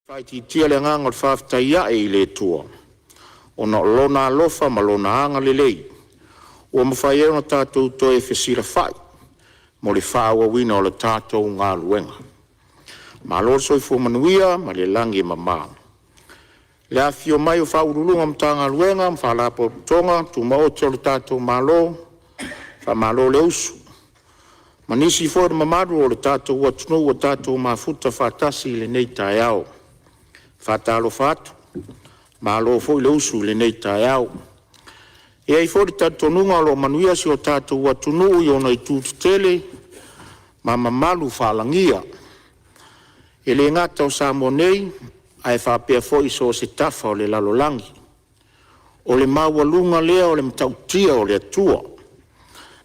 Faaitiitia le agaga o le faafetai ae i le Atua ona o Lona alofa ma Lona agalelei ua mafai ai ona tatou toe fesilafai mo le faaauauina o le tatou galuega. Malo le soifua manuia i le lagi e mama. I le afifio mai o Ofisa Sili o Pulega o Matagaluega ma Faalapotopotoga Tumaoti a le tatou Malo, faamalo le usu, ma nisi foi o le mamalu o le tatou atunuu ua tatou mafuta faatasi i lenei taeao. E faatalofa atu, malo foi le usu i lenei taeao. E i ai foi le talitonuga o lo o manuia si o tatou atunuu i ona itu tetele ma mamalu faalagia. E le gata o Samoa nei, ae faapea foi so o se tafa o le lalolagi. O le maualuga lea o le matautia o le Atua,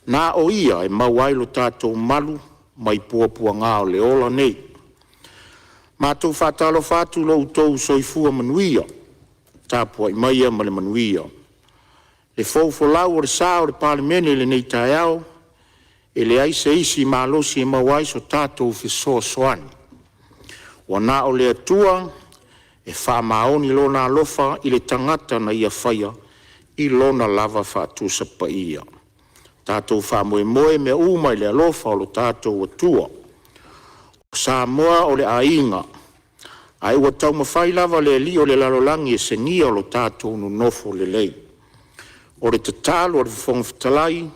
na o Ia e maua ai lo tatou malu mai puapuaga o le ola nei. Matou te faatalofa atu i lo outou soifua manuia, tapuai maia ma le manuia. Le fou folau o le sa o le Palemene i lenei taeao, e leai se isi malosi e maua ai so tatou fesoasoani, ua na o le Atua e faamaoni Lona alofa i le tagata na Ia faia i Lona lava faatusa paia. Tatou faamoemoe mea uma i le alofa o lo tatou Atua. O Samoa o le aiga, ae ua taumafai lava le alii o le lalolagi e segia lo tatou nonofo lelei. O le tatalo a le Fofoga Fetalai,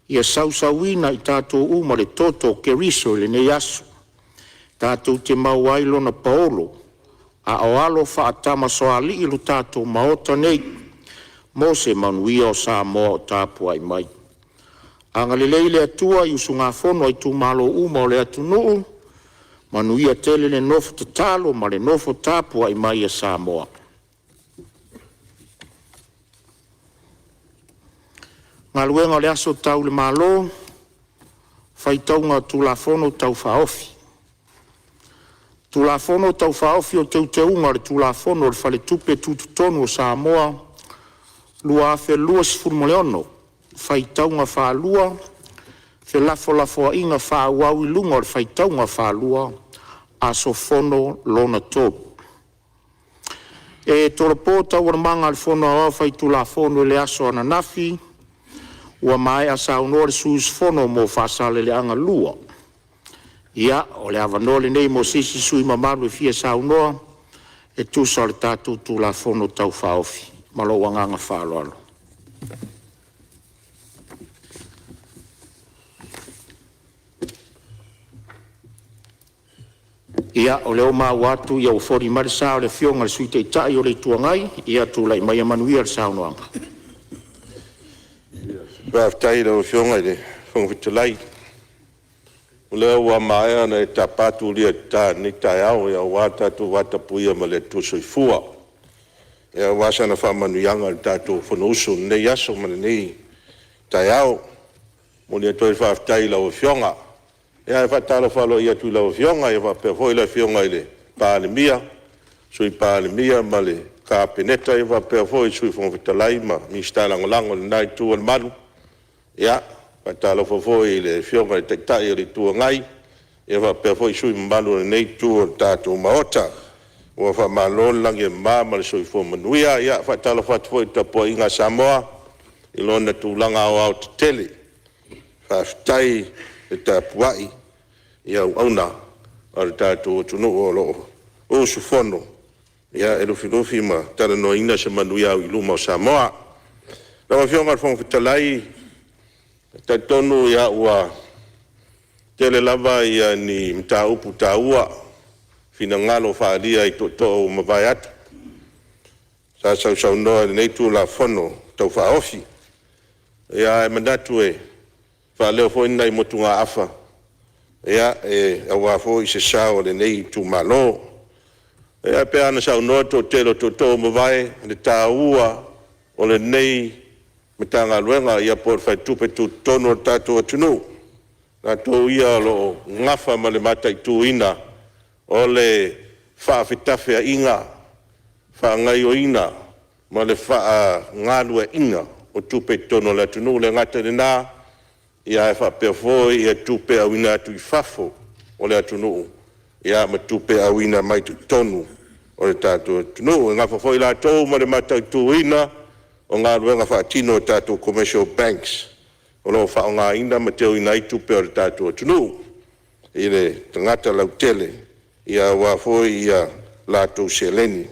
ia sausuina i tatou uma le toto o Keriso i lenei aso, tatou te maua ai Lona paolo a o alo faatamasoalii lo tatou Maota nei, mo se manuia o Samoa o tapuai mai. Agalelei le Atua i usugafono a itumalo uma o le atunuu, manuia tele le nofo tatalo ma le nofo tapuai mai a Samoa. Galuega. E Tau le Malo, faitauga Tulafono Tau Faaofi. Tulafono Tau Faaofi o Teuteuga o le Tulafono o le Faletupe Tutotonu o Samoa 2026, faitauga faalua, felafolafoaiga faaauau i luga o le faitauga faalua, aso fono lona 3. E tolopo Taualumaga a le Fono Aoao Faitulafono i le aso ananafi ua maea saunoa le sui usufono mo Faasaleleaga 2. Ia, o le avanoa lenei mo se isi sui usufono mamalu e fia saunoa e tusa o le tatou Tulafono Tau Faaofi. Ma lou agaga faaaloalo. Ia, o lea ua maua atu ua foli mai le sa o le Afioga i le Sui Taitai o le Itu Agai. Ia tulai maia manuia le saunoaga. Faafetai i lau Afioga i le Fofoga Fetalai, o lea ua maea ona e tapa tulia i le ta i lenei taeao aua le tatou vatapuia ma le Atua Soifua, aua sana faamanuiaga i le tatou Fonousu i lenei aso ma lenei taeao. E momoli atu ai le faafetai i lau Afioga. Ae faatalofa aloaia atu i lau Afioga faapea foi le Afioga i le Palemia, Sui Palemia ma le Kapeneta, faapea foi le Sui Fofoga Fetalai ma Minisita Lagolago o lena Itu o le Malu. E faatalofa foi i le Afioga i le Taitai o le Itu Agai faapea foi sui usufono mamalu o lenei Itu o le tatou Maota. Ua faamalo le lagi e mama ma le soifua manuia. E faatalofa atu foi i le tapuaiga a Samoa i lona tulaga aoaotetele, faafetai le tapuai i auauna a lo tatou atunuu o lo o usufono e lufilufi ma talanoaina se manuia auiluma o Samoa. Lau Afioga i le Fofoga Fetalai, e talitonu ua tele lava ni mataupu taua, finagalo faaalia i tootoo ua mavae atu sa sausaunoa i lenei Tulafono Tau Faaofi. Ae manatu e faaleo foi ni nai motugaafa aua foi se sao o lenei itumalo. Ia e pei lava ona saunoa le toatele o tootoo ua mavae i le taua o lenei Matagaluega po o le Faletupe Tutotonu o le tatou atunuu, o latou ia o lo o nafa ma le mataituina o le faafetafaiga, faagaoioiga ma le faagalueaiina o tupe i totonu o le atunuu. E le gata i lena, ae faapea foi tupe auina atu i fafo o le atunuu ma tupe auina mai totonu o le tatou atunuu. E nafa foi latou ma le mataituina o galuega faatino a tatou Commercial Banks o lo o faaaogaina ma teuina ai tupe a le tatou atunuu i le tagata lautele, aua foi a latou seleni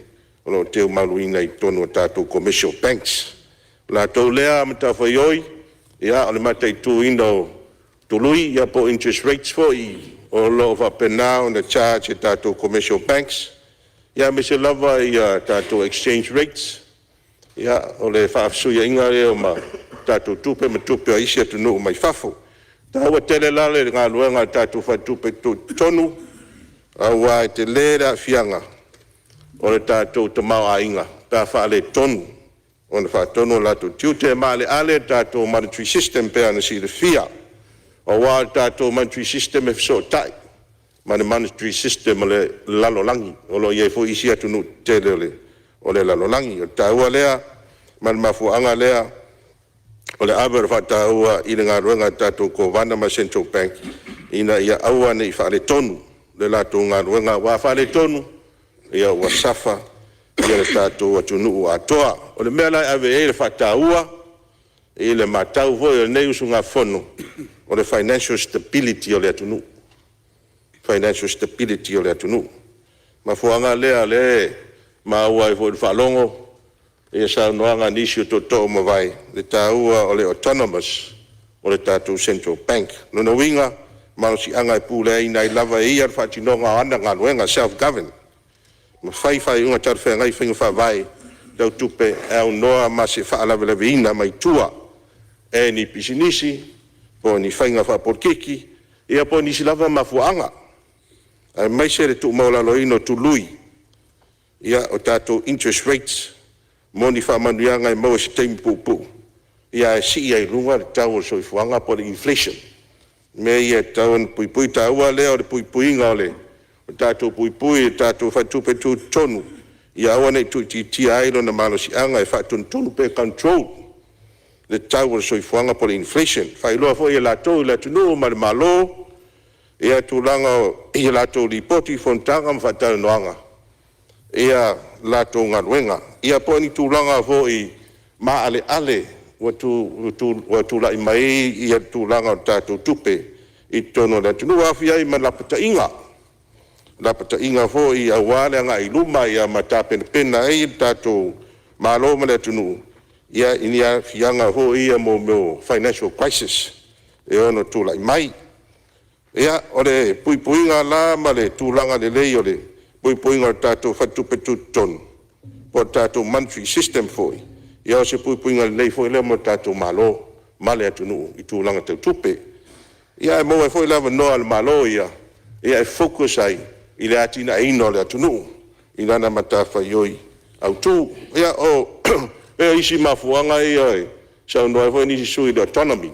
o lo o teumaluina i totonu o tatou Commercial Banks. O le latou lea matafaioi o le mataituina o tului po o interest rates foi o lo o faapena ona charge e tatou Commercial Banks, aemaise lava tatou exchange rates, o le faafesuiaiga lea o tatou tupe ma tupe a isi atunuu mai fafo. E taua tele la le galuega a le tatou Faletupe Tutotonu, aua e tele le aafiaga o le tatou tamaoaiga pe a faaletonu ona faatonu o latou tiute. E maaleale le tatou monetary system e pei ona silafia, aua o le tatou monetary system e fesootai ma le monetary system a le lalolagi, o lo o i ai foi isi atunuu tetele o le lalolagi. O le taua lea ma le mafuaaga lea o le ave o le faataua i le galuega a le tatou Kovana ma le Central Bank, ina ia aua ne i faaletonu le latou galuega, aua a faaletonu, ua suffer le tatou atunuu atoa. O le mea la e ave i ai le faataua i le matau foi a lenei usugafono, o le financial stability o le atunuu, financial stability o le atunuu. O le mafuaaga lea o lea e maua ai foi i le faalogo i saunoaga a nisi o tootoo ua mavae, le taua o le autonomous o le tatou Central Bank. O lona uiga, o le malosiaga e puleaina ai lava e ia le faatinoga o ana galuega, self govern, ma fai faaiuga talafeagai i faiga faavae tau tupe e aunoa ma se faalavelaveina mai tua e ni pisinisi po o ni faiga faapolokiki ia po o nisi lava mafuaaga, aemaise le tuumaualaloina o tului o tatou interest rates mo ni faamanuiaga e maua i se taimi puupuu ae sii ai i luga le tau o le soifuaga po o le inflation. O mea ia e tatau ona puipui. O le taua lea o le puipuiga o le tatou puipui i le tatou Faletupe Tutotonu, ia aua ne i tuuitiitia ai lona malosiaga e faatonutonu pe control le tau o le soifuaga po o le inflation. E faailoa foi e latou i le atunuu ma le Malo tulaga i a latou Lipoti, o fonotaga ma faatalanoaga a latou galuega. Ia po o ni tulaga foi maaleale ua tulai mai ai le tulaga o le tatou tupe i totonu o le atunuu, e aofia ai ma lapataiga, lapataiga foi aua le agai i luma ma tapenapena ai le tatou Malo ma le atunuu i ni aafiaga foi ia mo mea o financial crisis e ono tulai mai. Ia, o le puipuiga la ma le tulaga lelei o le puipuiga o le tatou Faletupe Tutotonu po o le tatou monetary system foi, ia o se puipuiga lelei foi lea mo le tatou Malo ma le atunuu i tulaga tau tupe. Ae maua ai foi le avanoa o le Malo ia e focus ai i le atinaeina o le atunuu i lana matafaioi autu. Ia, pei o isi mafuaaga ia e saunoa ai foi nisi sui usufono i le autonomy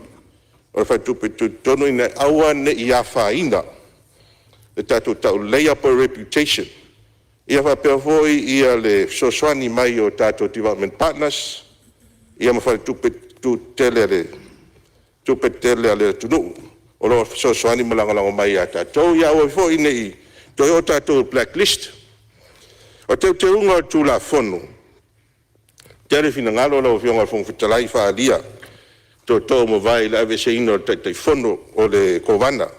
o le Faletupe Tutotonu ina ia aua ne i afaina le tatou tauleleia po o le reputation, ia faapea foi le fesoasoani mai o tatou development partners ma faletupe tetele a le atunuu o lo o fesoasoani ma lagolago mai ia tatou. Ia aua foi ne i toe oo tatou i le black list. O Teuteuga o le Tulafono, e tele finagalo lau Afioga i le Fofoga Fetalai faaalia e tootoo ua mavae i le aveeseina o le Taitaifono o le Kovana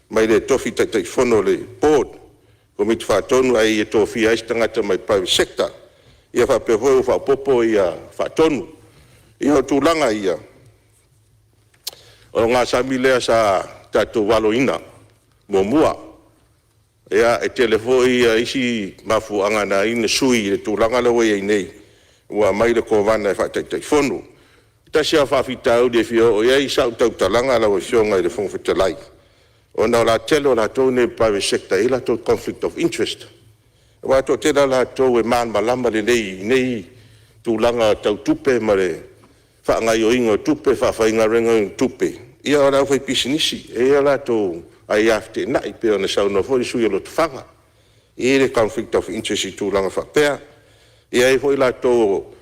mai le tofi Taitaifono o le Board, Komiti Faatonu ae ia tofia ai se tagata mai private sector. Ia faapea foi ua faaopoopo Faatonu. Ia o tulaga ia, o le ogasami lea sa tatou aloina muamua. E tele foi isi mafuaaga na ala ai ona sui i le tulaga lea ua i ai nei, ua aumai le Kovana e faa-Taitaifono. E tasi lava faafitauli e fia oo i ai sau tautalaga lau Afioga i le Fofoga Fetalai, ona o le tele o latou nei o le private sector e i ai latou conflict of interest, aua e toatele lava latou e malamalama lelei i nei tulaga tau tupe ma le faagaoioiga o tupe, faafaigaluegaina o tupe, ia o le aufaipisinisi, e i ai a latou aia feteenai, pei ona saunoa foi le sui usufono o Lotofaga. E i ai le conflict of interest i tulaga faapea. E i ai foi latou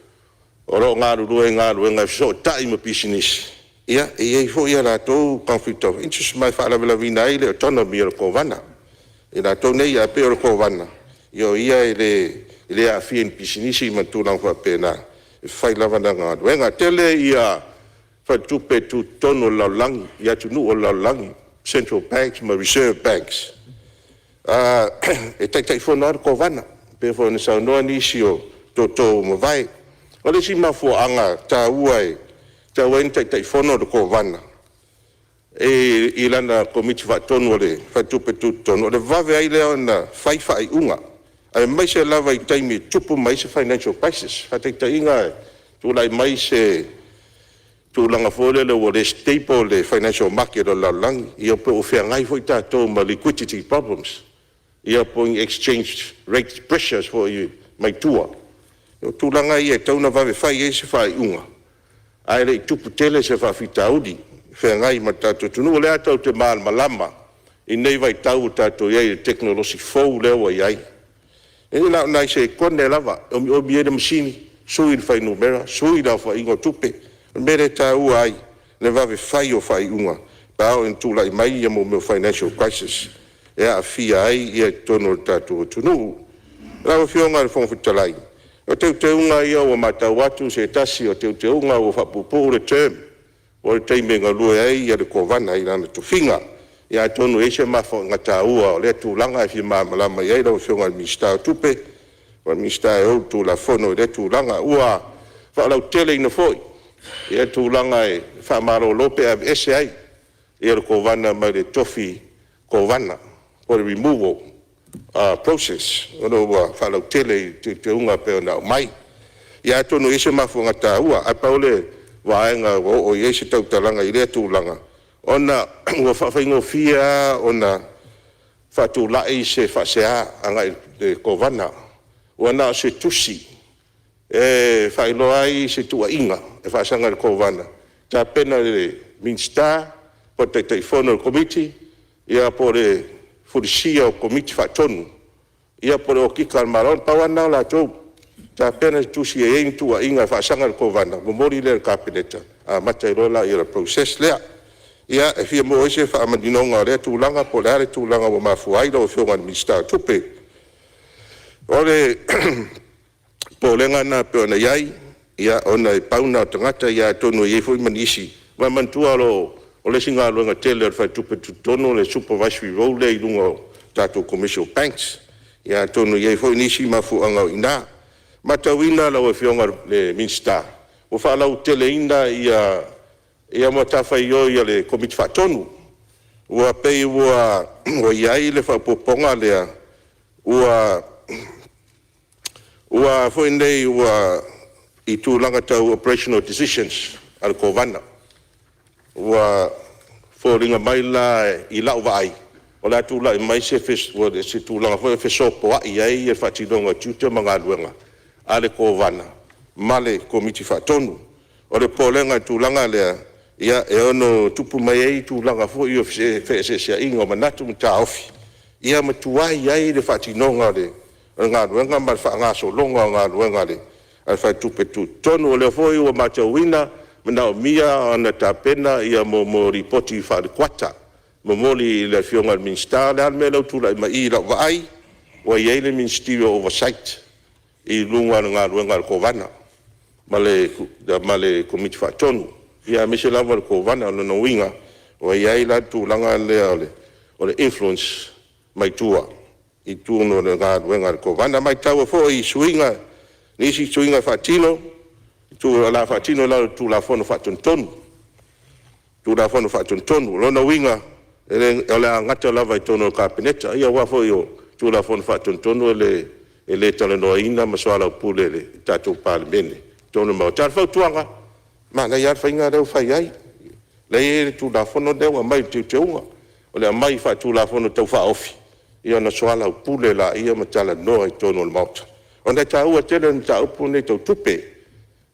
o lo o galulue i galuega e fesootai ma pisinisi, ia e i ai foi a latou conflict of interest, ma e faalavelaveina ai le autonomy o le Kovana i latou nei. Ae pei o le Kovana, o ia e le e le aafia i ni pisinisi ma tulaga faapena, e fai lava lana galuega. E tele ia faletupe tutotonu o le lalolagi i atunuu o le lalolagi, Central Banks ma Reserve Banks, e Taitaifono lava le Kovana, e pei foi ona saunoa nisi o tootoo ua mavae. O le isi mafuaaga taua e tatau ai ona Taitaifono le Kovana i lana Komiti Faatonu o le Faletupe Tutotonu, o le vave ai lea ona fai faaiuga, aemaise lava i taimi e tupu mai ai se financial crisis. Faataitaiga e tulai mai se tulaga foi lele ua le stable le financial market o le lalolagi, ia po ua feagai foi tatou ma liquidity problems, ia po o ni exchange rate pressures foi mai tua. O tulaga ia e tatau ona vave fai ai se faaiuga ae le i tupu tele se faafitauli e feagai ma le tatou atunuu. O lea tatou te malamalama i lenei vaitau ua tatou i ai i le tekonolosi fou lea ua i ai. E na o nai sekone lava e omiomi ai le masini, sui le fuainumera, sui le aofaiga o tupe. O le mea lea e taua ai le vave fai o faaiuga pe a oo ina tulai mai mea o financial crisis e aafia ai totonu o le tatou atunuu. Lau Afioga i le Fofoga Fetalai, o teuteuga ia ua matau atu o se tasi o teuteuga ua faapuupuu le term po o le taimi e galue ai le Kovana i lana tofiga. Ia atonu e i ai se mafuaaga taua o lea tulaga e fia malamalama i ai lau Afioga i le Minisita o Tupe po o le Minisita e ou le Tulafono i lea tulaga. Ua faalauteleina foi tulaga e faamalolo pe aveese ai le Kovana mai le tofi Kovana po o le removal process, o lo o ua faalautele i teuteuga e pei ona aumai. Ia atonu e i ai se mafuaaga taua, ae pau le vaega ua oo i ai se tautalaga i lea tulaga, ona ua faafaigofie lava ona faatulai se faasea agai i le Kovana, ua na o se tusi e faailoa ai se tuuaiga e faasaga i le Kovana, e tapena e le Minisita po o le Taitaifono o le Komiti ia po o le fulisia o Komiti Faatonu, ia po o le Okika a le Malo. Na pau lava lena o latou, tapena le tusi e i ai ni tuuaiga e faasaga i le Kovana, momoli lea i le Kapeneta, amata ai loa lea o le process lea. Ia, e fia maua ai se faamaninoga o lea tulaga po o le a le tulaga ua mafua ai lau Afioga i le Minisita o Tupe. O le popolega lena pei ona i ai, ona e pau lena o tagata, ia atonu e i ai foi ma nisi. Aua manatua o le isi galuega tele a le Faletupe Tutotonu o le supervisory role lea i luga o tatou Commercial Banks. Ia atonu e i ai foi nisi mafuaaga o i ina. E matauina lau Afioga i le Minisita, ua faalauteleina matafaioi a le Komiti Faatonu. Ua pei ua i ai le faaopoopoga lea, ua foi nei i tulaga tau operational decisions a le Kovana. Ua foliga mai la i lau vaai, o le a tulai mai se tulaga foi lea e fesopoai ai le faatinoga o tiute ma galuega a le Kovana ma le Komiti Faatonu. O le popolega i le tulaga lea, e ono tupu mai ai tulaga foi ia o feeseeseaiga o manatu ma taofi, ia ma tuai ai le faatinoga o le galuega ma le faagasologa o galuega a le Faletupe Tutotonu. O lea foi ua matauina, e manaomia ona tapena mea o Lipoti faale-kuata, momoli i le Afioga i le Minisita. O le a le mea lea ua tulai mai i i lau vaai, ua i ai le Ministerial Oversight i luga o le galuega a le Kovana ma le Komiti Faatonu, aemaise lava o le Kovana. O lona uiga, ua i ai la le tulaga lea o le influence mai tua i totonu o le galuega a le Kovana. E matau foi i suiga, nisi suiga faatino, o le a faatino i lalo o le Tulafono Faatonutonu. Tulafono Faatonutonu. O lona uiga, o le a gata lava i totonu o le Kapeneta. Ia aua foi o Tulafono Faatonutonu e le talanoaina ma soalaupule e le tatou Palemene i totonu o le Maota. A o le fautuaga, manaia lava le faiga lea ua fai ai, lea e i ai le Tulafono lea ua aumai i teuteuga, o le aumai faa-Tulafono Tau Faaofi, ia ona soalaupule lea ma talanoa i totonu o le Maota, ona e taua tele le mataupu lenei tau tupe,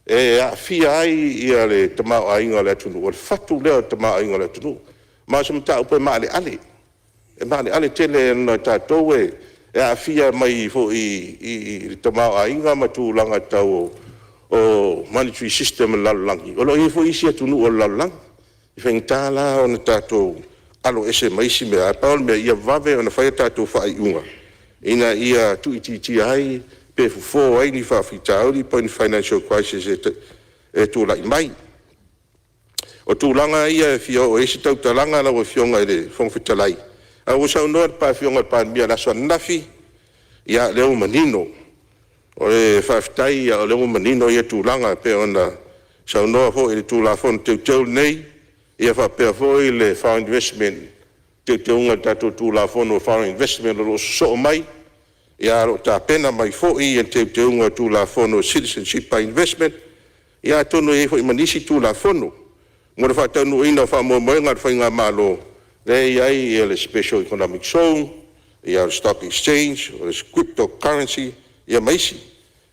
e aafia ai le tamaoaiga o le atunuu. O le fatu lea o le tamaoaiga o le atunuu. Ma o se mataupu e maaleale, e maaleale tele ona o tatou e aafia mai foi i le tamaoaiga ma tulaga tau o monetary system a le lalolagi, o lo o i ai foi isi atunuu o le lalolagi. E faigata la ona tatou aloese ma isi mea, ae pau o le mea, ia vave ona fai a tatou faaiuga ina ia tuuitiitia ai pe fofo ai ni faafitauli po o ni financial crisis e tulai mai. O tulaga ia e fia oo i ai se tautalaga lau Afioga i le Fofoga Fetalai, ae ua saunoa le Afioga i le Palemia i le aso ananafi, ia o lea ua manino. Faafetai o lea ua manino ia tulaga e pei ona saunoa foi i le Tulafono Teuteu lenei, ia faapea foi le Foreign Investment, Teuteuga o le tatou Tulafono o Foreign Investment o lo o sosoo mai, ae o lo o tapena mai foi le Teuteuga o le Tulafono o le Citizenship by Investment, ia atonu e i ai foi ma nisi Tulafono mo le faataunuuina o faamoemoega o le faigamalo, lea e i ai le Special Economic Zone, o le Stock Exchange, o le Crypto Currency ia ma isi.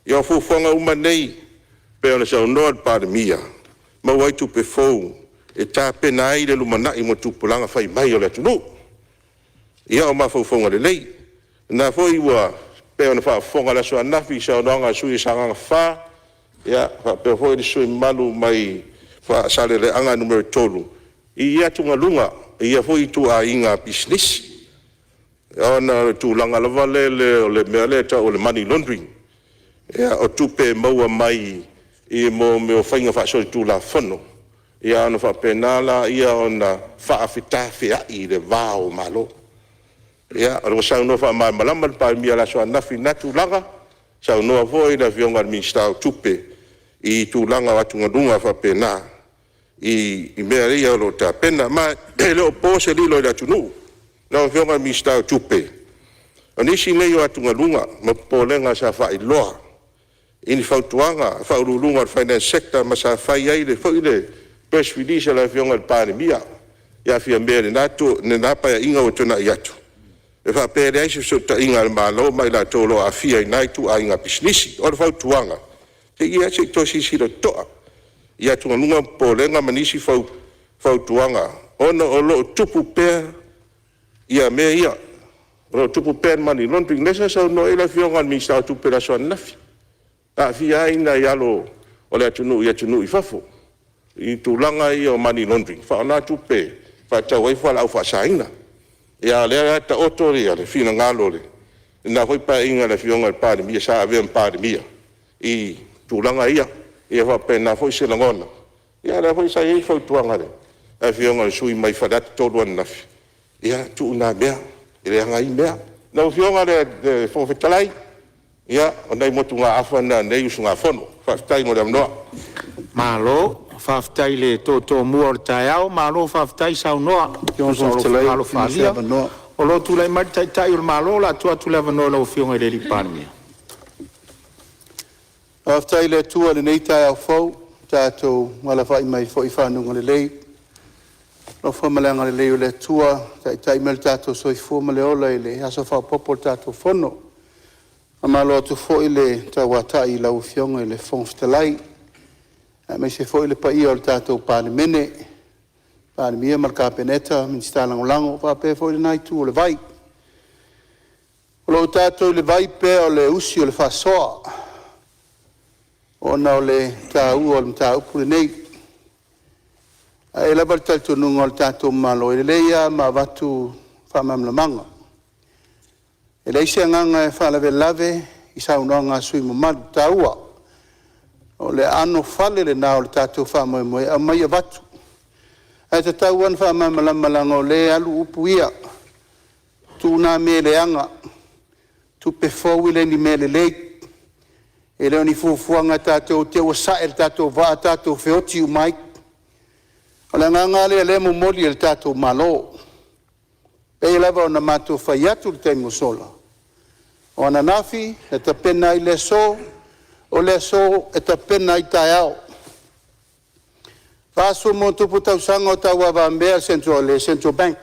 Ia o fuafuaga uma nei e pei ona saunoa le Palemia, maua ai tupe fou e tapena ai le lumanai mo tupulaga fai mai o le atunuu. Ia o mafaufauga lelei. O lena foi ua pei ona faafofoga i le aso ananafi i saunoaga a le sui usufono mo Sagaga 4, ia faapea foi le sui usufono mamalu mai Faasaleleaga Nu.3 i ia atugaluga i ia foi ituaiga pisinisi, ona o le tulaga lava lele o le mea lea e tau o le money laundering. O tupe e maua mai i mea o faiga faasolitulafono, ia ona faapena lea ona faafetafeai i le va o Malo. Ia, ua saunoa faamalamalama le Palemia i le aso ananafi i lena tulaga, saunoa foi le Afioga i le Minisita o Tupe i tulaga o atugaluga faapena i mea ia o lo o tapena. Ma e le o po se lilo i le atunuu. Lau Afioga i le Minisita o Tupe, o nisi nei o atugaluga ma popolega sa faailoa i ni fautuaga a Faauluuluga o le Finance Sector ma sa fai ai foi le press release a le Afioga i le Palemia ia Fiame i lena Paeaiga ua tuanai atu, e faapea e leai se fesootaiga a le Malo ma i latou o lo o aafia i na ituaiga pisinisi. O le fautuaga, ia se i toe silasila totoa i atugaluga ma popolega ma nisi fautuaga ona o lo o tupu pea mea ia, o lo o tupu pea le money laundering. Lea sa saunoa i ai le Afioga i le Minisita o Tupe i le aso ananafi, e aafia ai nai alo o le atunuu i atunuu i fafo i tulaga ia o money laundering e faaaoga tupe e faatau ai fualaau faasaina. A o lea la e taoto le finagalo i lena foi Paeaiga i le Afioga i le Palemia sa avea ma Palemia i tulaga ia. Ia e faapena foi se lagona, a o lea foi sa i ai le fautuaga a le Afioga i le sui usufono mai Faleata 3 ananafi, ia tuu na mea, e leaga ai mea. Lau Afioga i le Fofoga Fetalai, ia o nai motugaafa na a lenei usugafono. Faafetai mo le avanoa. Malo faafetai i le tootoomus o le taeao, malo faafetai saunoa e tusa o lou finagalo faaalia. O lo o tulai mai le Taitai o le Malo, o le a tuu atu le avanoa i lau Afioga i le Palemia. Faafetai i le Atua i lenei taeao fou ua tatou alafai mai ai foi i fanuga lelei. I le alofa ma le agalelei o le Atua ua taitai mai lo tatou soifua ma le ola i le aso faaopoopo o le tatou Fono. Faamalo atu foi le tauatai i lau Afioga i le Fofoga Fetalai, aemaise foi le paia o le tatou Palemene, Palemia ma le Kapeneta, Minisita Lagolago faapea foi lena itu o le vai. O lo o tatou i le vai pea o le usi o le faasoa ona o le taua o le mataupu lenei. Ae i ai lava le talitonuga o le tatou Malo, e lelei lava ma avatu faamalamalamaga. E leai se agaga e faalavelave i saunoaga a sui usufono mamalu taua. O le anofale lena o le tatou faamoemoe e aumai avatu, ae tatau lava ona faamalamalama leaga o lea e alu upu ia, tuu na mea leaga, tupe fou e le o ni mea lelei, e le o ni fuafuaga tatou te i ua sae le tatou vaa tatou feoti uma ai. O le agaga lava lea o lea e momoli e le tatou Malo. E pei lava ona matou fai atu i le taimi ua sola, o ananafi na tapena ai le aso, o le aso e tapena ai taeao. E 40+ tausaga o tauavamea le Central Bank.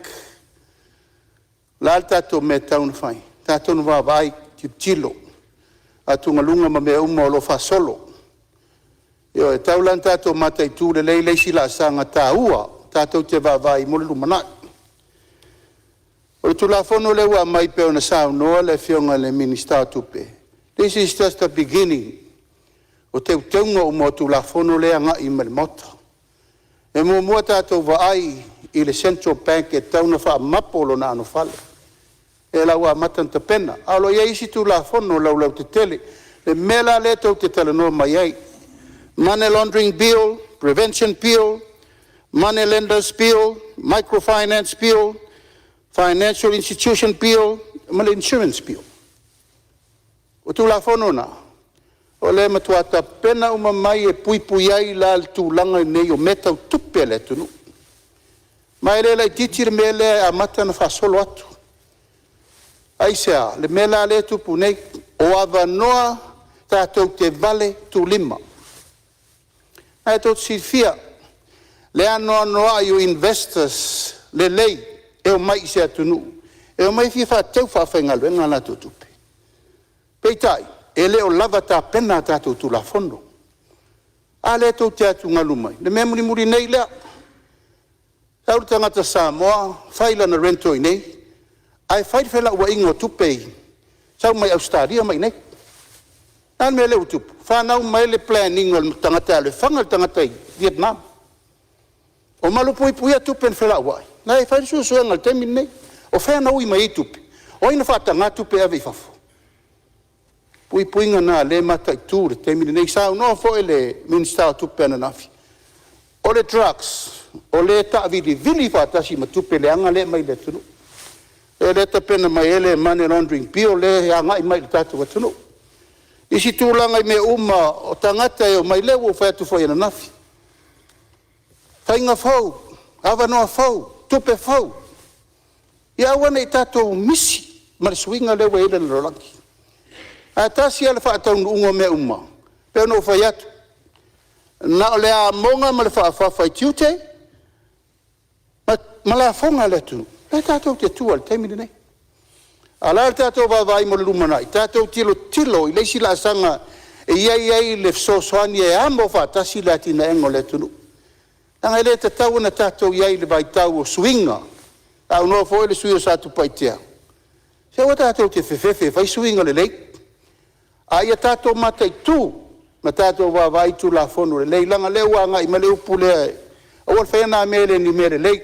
O le a le tatou mea e tatau ona fai? E tatou te vaavaai, tilotilo, atugaluga ma mea uma o lo o faasolo. Ioe. E tatau la ona tatou mataitu lelei le isi laasaga taua tatou te vaavaai mo le lumanai. O le Tulafono lea ua aumai pei ona saunoa le Afioga i le Minisita o Tupe, this is just the beginning o teuteuga uma o Tulafono lea e agai mai le Maota. E muamua tatou vaai i le Central Bank e tatau ona faamapo lona anofale, lea la ua amata ona tapena, ae o lo o i ai isi Tulafono laulautetele. Le mea la lea tou te talanoa mai ai, Money Laundering Bill, Prevention Bill, Money Lenders Bill, Microfinance Bill, Financial Institution Bill ma le Insurance Bill. O Tulafono na, o lea e matua tapena uma mai e puipui ai la le tulaga lenei o mea tau tupe a le atunuu. Ma e le laitiiti le mea lea e amata ona faasolo atu. Aisea? Le mea la lea e tupu nei, o avanoa tatou te valetuulima. Ae tou te silafia le anoanoai o investors lelei e omai i se atunuu e omai e fia faateu faafaigaluega a latou tupe. Peitai, e le o lava tapena a tatou Tulafono. A lea tou te atugalu mai, le mea mulimuli nei lea, sau le tagata Samoa fai lana rental i inei ae fai le felauaiga o tupe ia, sau mai Ausetalia ma i inei. O le a le mea lea ua tupu? Fanau mai le plan ina o le tagata e alu e fana le tagata i Vietnam. O malupuipuia tupe na felauai, o la e fai le suesuega i le taimi lenei. O fea na ui mai ai tupe? O ai na faataga tupe e ave i fafo? O puipuiga na o lea e mataitu i le taimi lenei. Saunoa foi le Minisita o Tupe ananafi, o le drugs o lea e taavilivili faatasi ma tupe leaga lea e aumai i le atunuu. O lea e tapena mai ai le Money Laundering Bill lea e agai mai i le tatou atunuu. I isi tulaga i mea uma o tagata e omai, lea ua ou fai atu foi ananafi, faiga fou, avanoa fou, tupe fou, ia aua ne i tatou misi ma le suiga lea ua i ai le lalolagi. Ae tasi lava le faataunuuga o mea uma, e pei ona ou fai atu, na o le amoga ma le faafafa i tiute ma lafoga a le atunuu lea tatou te tua i le taimi lenei. A o le a le tatou vaavaai mo le lumanai? Tatou tilotilo i le isi laasaga e i ai le fesoasoani e amo faatasi le atinaeina o le atunuu. Leaga e le tatau ona tatou i ai i le vaitau o suiga. Saunoa foi le sui usufono mo Satupaitea, se aua tatou te fefefe e fai suiga lelei, a ia tatou mataitu ma tatou vaavaai i Tulafono lelei, leaga o lea ua agai mai le upu lea, aua le faia lena mea e le o ni mea lelei.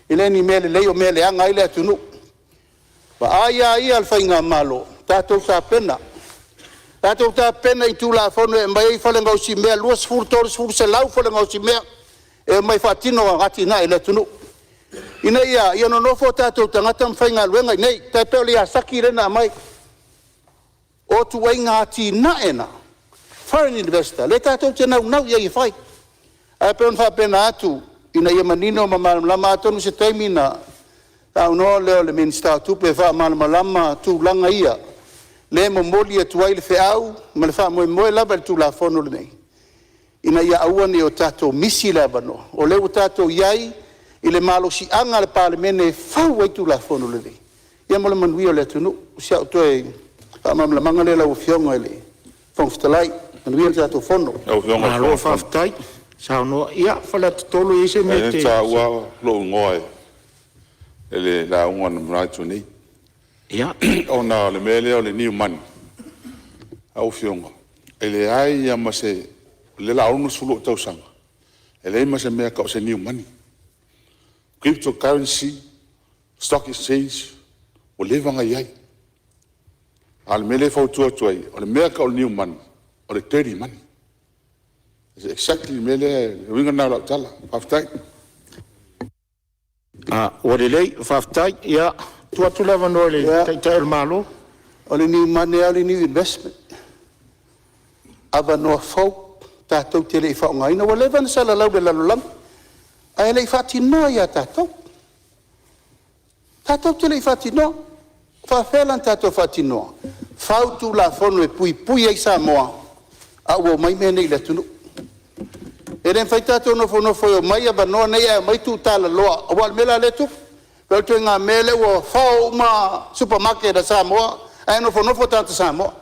E le o ni mea lelei o mea e leaga ai le atunuu. Vaai lava ia a le faigamalo, tatou tapena, tatou tapena i Tulafono e aumai ai fale gaosimea 20, 30, 100 fale gaosimea e omai e faatino atinae i le atunuu, ina ia a? Ia nonofo o tatou tagata ma faigaluega i inei, e tai pei o le Yazaki lea na aumai. O ituaiga atinae na, foreign investor lea tatou te naunau i ai e fai. Ae pei ona faapena atu ina ia manino ma malamalama. Atonu o se taimi ona saunoa lea o le Minisita o Tupe e faamalamalama tulaga ia, lea e momoli atu ai le feau ma le faamoemoe lava i le Tulafono lenei, ina ia aua ne i o tatou misi le avanoa, o lea ua tatou i ai i le malosiaga a le Palemene e fau ai Tulafono lelei, ia mo le manuia o le atunuu. O si au toe faamalamalamaga lea lau Afioga i le Fofoga Fetalai. Manuia le tatou Fono. Malo faafetai saunoa. Ia, Faleata 3 e i ai se mea e Leai te… na taua lou igoa i le lauga na mavae atu nei, ona o le mea lea o le new money. Lau Afioga, e leai lava ma se… o lea o le a 60 ou tausaga, e leai ma se mea e tau o se new money, crypto currency, stock exchange, ua leva ona i ai. A o le mea lea e fautua atu ai, o le mea e tau o le new money, o le dirty money. Exactly le mea lea, le uiga lena o lau tala. Faafetai. Ua lelei faafetai. Ia, tuu atu le avanoa i le Taitai o le Malo. O le new money lava o le new investment, avanoa fou tatou te le i faaaogaina. Ua leva ona salalau i le lalolagi ae le i faatinoa ia tatou, tatou te le i faatinoa. E faapefea la ona tatou faatinoa? Fau Tulafono e puipui ai Samoa a ua omai mea nei i le atunuu. E le mafai ona tatou nofonofo e omai avanoa nei ae omai tuutalaloa, aua o le mea la lea e tupu, pei o le ituaiga mea lea ua fao uma supermarket a Samoa ae nofonofo tagata Samoa.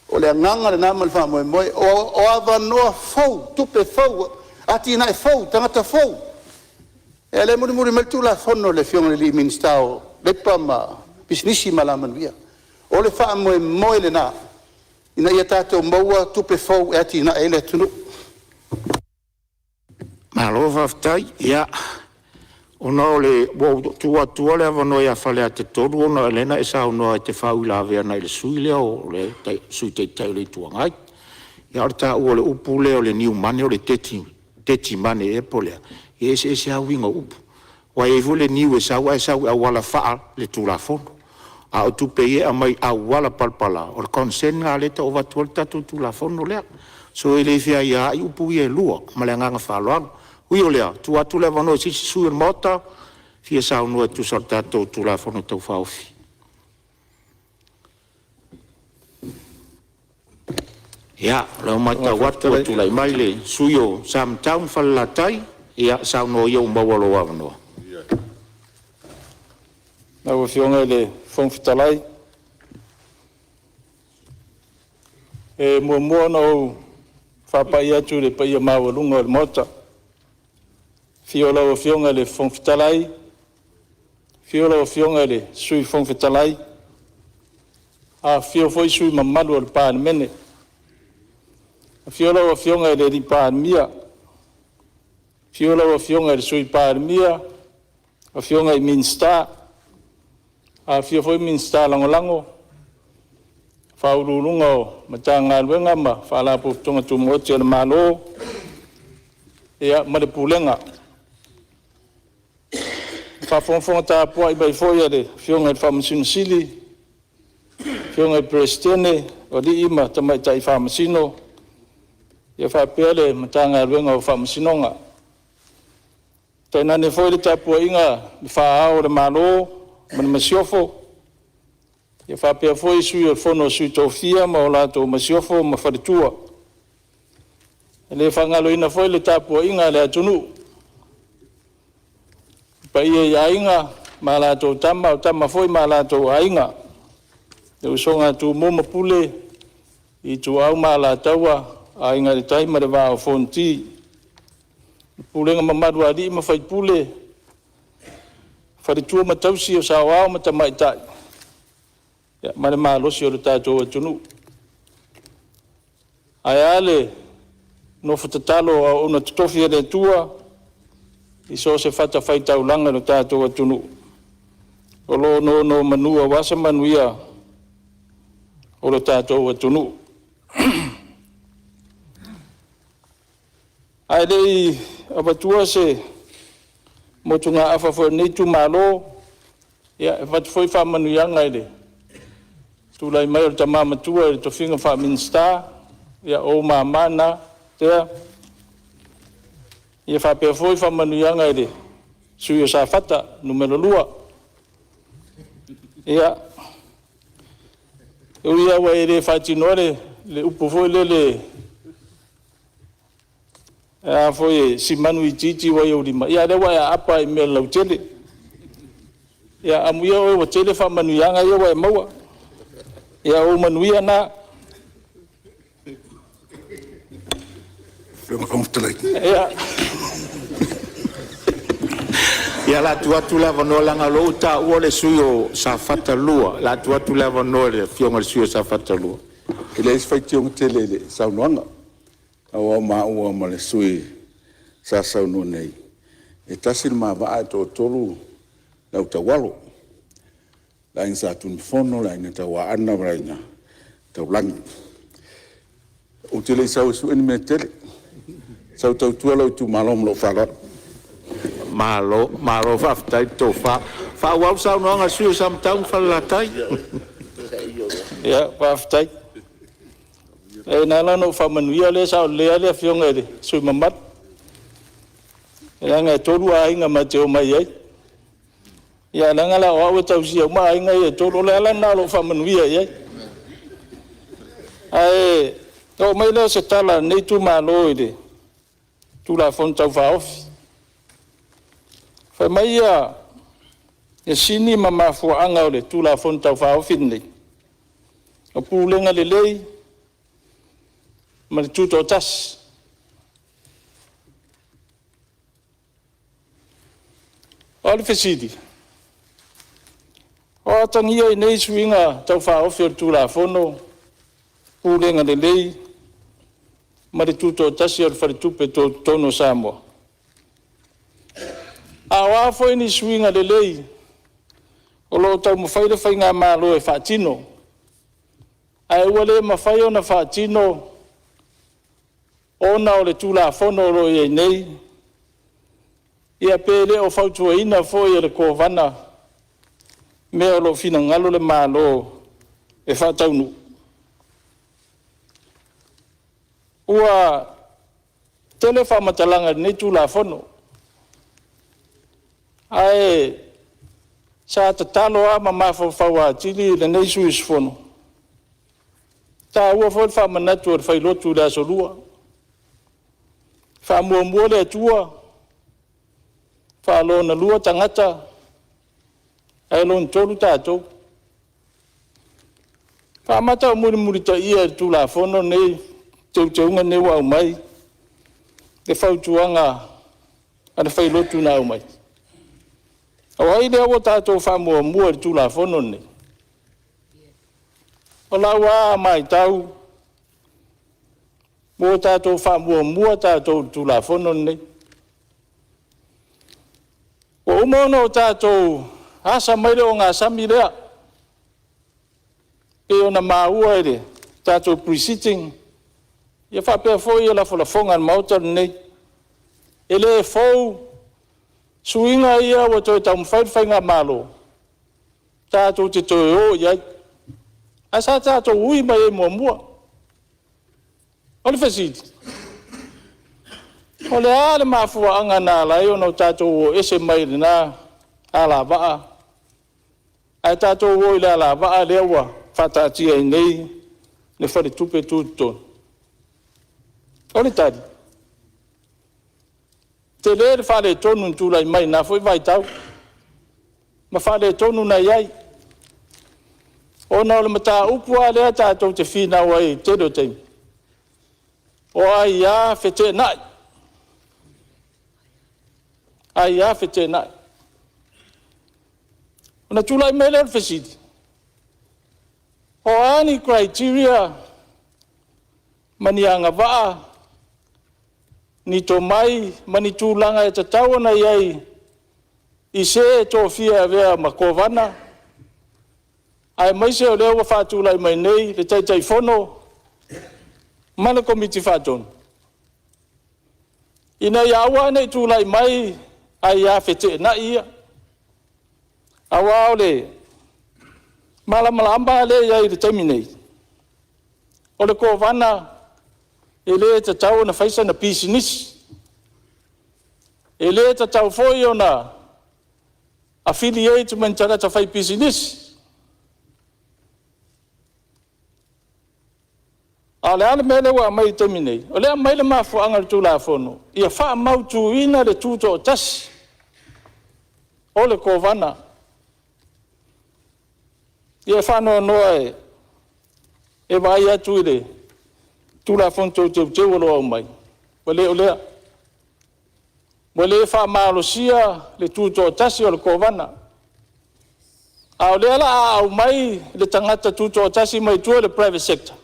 O le agaga lena ma le faamoemoe, o avanoa fou, tupe fou, atinae fou, tagata fou. Ia lea e mulimuli mai le Tulafono a le Afioga i le Minisita o Leipa ma Pisinisi ma Alamanuia. O le faamoemoe lena ina ia tatou maua tupe fou e atinae ai le atunuu. Malo faafetai. Ia, Ona ua ou tuu atua le avanoa ia Faleata 3 ona o lea na e saunoa e te faauilavea agai le sui usufono lea o le Sui Taitai o le Itu Agai. A o le taua o le upu lea o le new money o le dirty money ea po o le a, e eseese lava uiga o upu. Aua e i ai foi le niu e sau ae sau i auala faaletulafono. A o tupe ia e aumai i auala palapala, o le consent lena lea e tau avatu ai le tatou Tulafono lea. So e le feaiaai upu ia e lua. Ma le agaga faaaloalo. Ui o lea, e tuu atu le avanoa i se isi sui usufono o le Maota e fia saunoa e tusa o le tatou Tulafono Tau Faaofi. Ia, o lea ua matau atu ua tulai mai le sui usufono mo Samatau ma Falelatai. Ia, saunoa ia ua maua lou avanoa. Lau Afioga i le Fofoga Fetalai, e muamua ona ou faapai atu i le paia maualuga o le Maota, i le afio o lau Afioga i le Fofoga Fetalai, afio lau Afioga i le Sui Fofoga Fetalai, afifio foi sui usufono mamalu o le Palemene. Afio lau Afioga i le Palemia, afio lau Afioga i le Sui Palemia, afioga i Minisita, afifio foi Minisita Lagolago, Ofisa Sili o Pulega o Matagaluega ma Faalapotopotoga Tumaoti a le Malo, ia ma le Pulega. Le faafogafoga tapuai mai foi a le Afioga i le Faamasino Sili, afioga i le Peresetene o Alii ma Tamaitai Faamasino, faapea le Matagaluega o Faamasinoga. Tainane foi le tapuaiga a le Faa-Ao o le Malo ma le Masiofo, faapea foi Sui o le Fono a Sui Tofia ma le Masiofo ma Faletua. E le faagaloina foi le tapuaiga a le atunuu, i le paia i Aiga ma latou Tama, o Tama foi ma latou Aiga, le usoga a Tumua ma Pule, Ituau ma Alataua, Aiga i le Tai ma le Vaa o Fonoti. Le pulega mamalu a alii ma faipule, faletua ma tausi, o saoao ma tamaitai, ma le malosi o le tatou atunuu. Ae a le nofo tatalo a auauna totofi a le Atua i so o se fatafaitaulaga i lo tatou atunuu o lo o nonomanu aua se manuia o lo tatou atunuu. Ae le i avatua se motugaafa foi a lenei itumalo, e avatu foi faamanuiaga i le tulai mai o le tama matua i le tofiga faa-Minisita, ia o ou mama na Tea. Ia faapea foi faamanuiaga i le sui usufono mo Safata 2. Ia, e ui lava ua e le faatinoa le upu foi lele e simanu itiiti ai ou lima, a o lea ua e aapa lava i mea o le lautele. Ia amuia oe ua tele faamanuiaga ia ua e maua. Ia o ou manuia na. Ia, o le a tuu atu le avanoa leaga o lea ua taua le sui usufono mo Safata 2. O le a tuu atu le avanoa i le Afioga i le sui usufono mo Safata 2. E leai se faitioga tele i le saunoaga, aua o maua ma le sui usufono sa saunoa nei, e tasi le ma vaa ae toatolu le au taualo, le Aiga Sa Tunumafono le Aiga Tauaana ma le Aiga Taulagi. Ou te le i sau e sue ni mea tetele, ou te sau e tautua lou itumalo ma lou faaaloalo. Malo, malo faafetai le tofa. Faaauau le saunoaga a le sui usufono mo Samatau ma Falelatai. Ia, faafetai. Leai na ala ona ou faamanuia o lea e sao lelei lava le Afioga i le sui usufono mamalu, leaga e tolu aiga ma te omai ai. Ae leaga la o au e tausia uma aiga ia e tolu, o le ala lena o lou faamanuia i ai. Ae oo mai lea o se tala a lenei itumalo i le Tulafono Tau Faaofi. Fai mai le sini ma mafuaaga o le Tulafono Tau Faaofi lenei, o pulega lelei ma le tutoatasi. A o le fesili; o atagia i nei suiga tau faaofi o le Tulafono pulega lelei ma le tutoatasi o le Faletupe Tutotonu o Samoa? A o a foi ni suiga lelei o lo o taumafai le faigamalo e faatino, ae ua le mafai ona faatino ona o le Tulafono o lo o i ai nei, ia pe le o fautuaina foi e le Kovana mea o lo o finagalo le Malo e faataunuu. Ua tele faamatalaga i lenei Tulafono, ae sa tatalo lava ma mafaufau atili lenei sui usufono, e taua foi le faamanatu a le fai lotu i le Aso Lua, faamuamua le Atua, faalonalua tagata, ae lona tolu tatou. Na amata ou mulimulitaia i le Tulafono lenei, teuteuga lenei ua aumai le fautuaga a le fai lotu na aumai. O ai lea ua tatou faamuamua i le Tulafono lenei? O lau lava matau, ua tatou faamuamua tatou i le Tulafono lenei. Ua uma ona tatou asa mai le ogasami lea, e pei ona maua i le tatou Pre-Sitting faapea foi lafolafoga a le Maota lenei. E le fou suiga ia ua toe taumafai le faigamalo tatou te toe o i ai, ae sa tatou ui mai ai muamua. O le fesili; o le a le mafuaaga na ala ai ona tatou o ese mai lena alavaa ae tatou o i le alavaa lea ua faataatia ai nei le faletupe tutotonu? O le tali, e tele le faaletonu na tulai mai i lena foi vaitau, ma faaletonu na i ai, ona o le mataupu lava lea tatou te finau ai i le tele o taimi, o aia feteenai, aia feteenai. Ona tulai mai lea o le fesili, o a ni criteria ma ni agavaa, ni tomai ma ni tulaga e tatau ona i ai i se e tofia e avea ma Kovana, aemaise o lea ua faatulai mai nei le Taitaifono ma le Komiti Faatonu, ina ia aua ne i tulai mai aia feteenai ia. Aua o le malamalama lea e i ai i le taimi nei, o le Kovana e le tatau ona fai sana pisinisi, e le tatau foi ona affiliate ma ni tagata faipisinisi. A o le a le mea lea ua aumai i le taimi nei? O lea e aumai le mafuaaga o le Tulafono, ia faamautuina le tutoatasi o le Kovana. Ia e faanoanoa e vaai atu i le Tulafono Toe Teuteu o lo o aumai, ua le o lea. Ua le faamalosia le tutoatasi o le Kovana, a o lea o le a aumai le tagata tutoatasi mai tua i le private sector,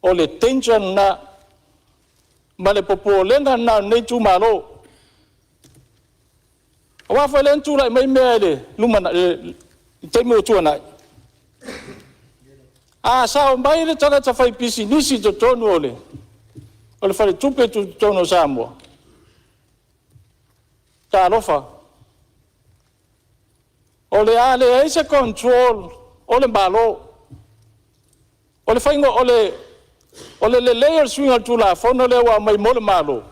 o le danger lena ma le popolega lena o lenei itumalo. Aua foi lea na tulai mai mea i le taimi ua tuanai, a sao mai le tagata faipisinisi i totonu o le Faletupe Tutotonu o Samoa, talofa, o le a leai se control o le Malo. O le lelei o le suiga o le Tulafono lea ua aumai mo le Malo,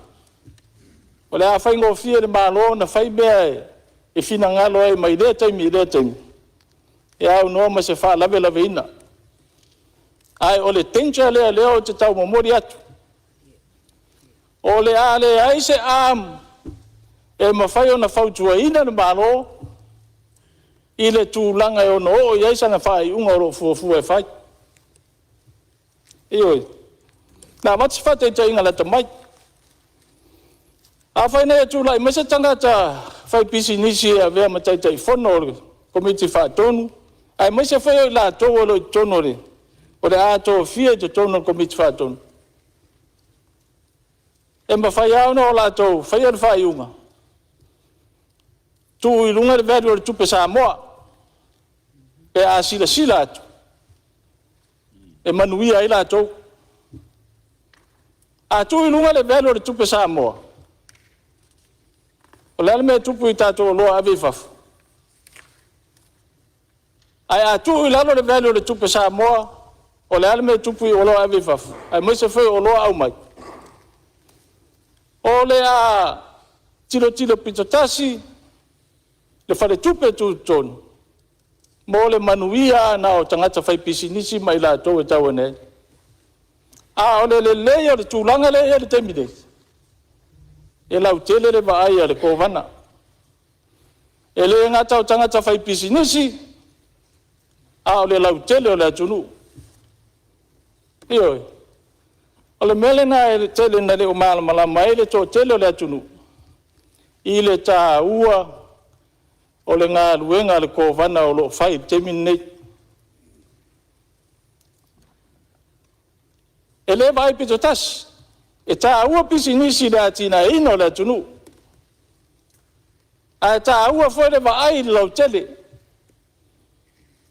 o le a faigofie i le Malo ona fai mea e finagalo ai mai lea taimi i lea taimi, e aunoa ma se faalavelaveina. Ae o le danger lea o lea ou te tau momoli atu, o le a leai se arm e mafai ona fautuaina le Malo i le tulaga e ono oo i ai sana faaiuga o lo o fuafua e fai. Ioe. Na avatu se faataitaiga lata mai. Afai nei e tulai mai se tagata faipisinisi e avea ma Taitaifono o le Komiti Faatonu, aemaise foi o i latou o lo o i totonu o le a tofia i totonu o le Komiti Faatonu, e mafai lava ona latou faia le faaiuga. Tuu i luga le value o le tupe Samoa pe a silasila atu e manuia ai latou. A tuu i luga le value o le tupe Samoa, o le a le mea e tupu i tatou oloa e ave i fafo? Ae a tuu i lalo le value o le tupe Samoa, o le a le mea e tupu i oloa e ave i fafo aemaise foi o oloa aumai? O le a tilotilo pitotasi le Faletupe Tutotonu mo le manuia lava na o tagata faipisinisi ma i latou e tau ane ai. A o le lelei o le tulaga lea e i ai i le taimi nei, e lautele le vaai a le Kovana. E le gata o tagata faipisinisi, a o le lautele o le atunuu. Ioe. O le mea lena e tele ina le o malamalama ai le toatele o le atunuu i le taua o le galuega a le Kovana o lo o fai i le taimi lenei. E le vaai pitotasi, e taua pisinisi i le atinaeina o le atunuu, ae taua foi le vaai i le lautele.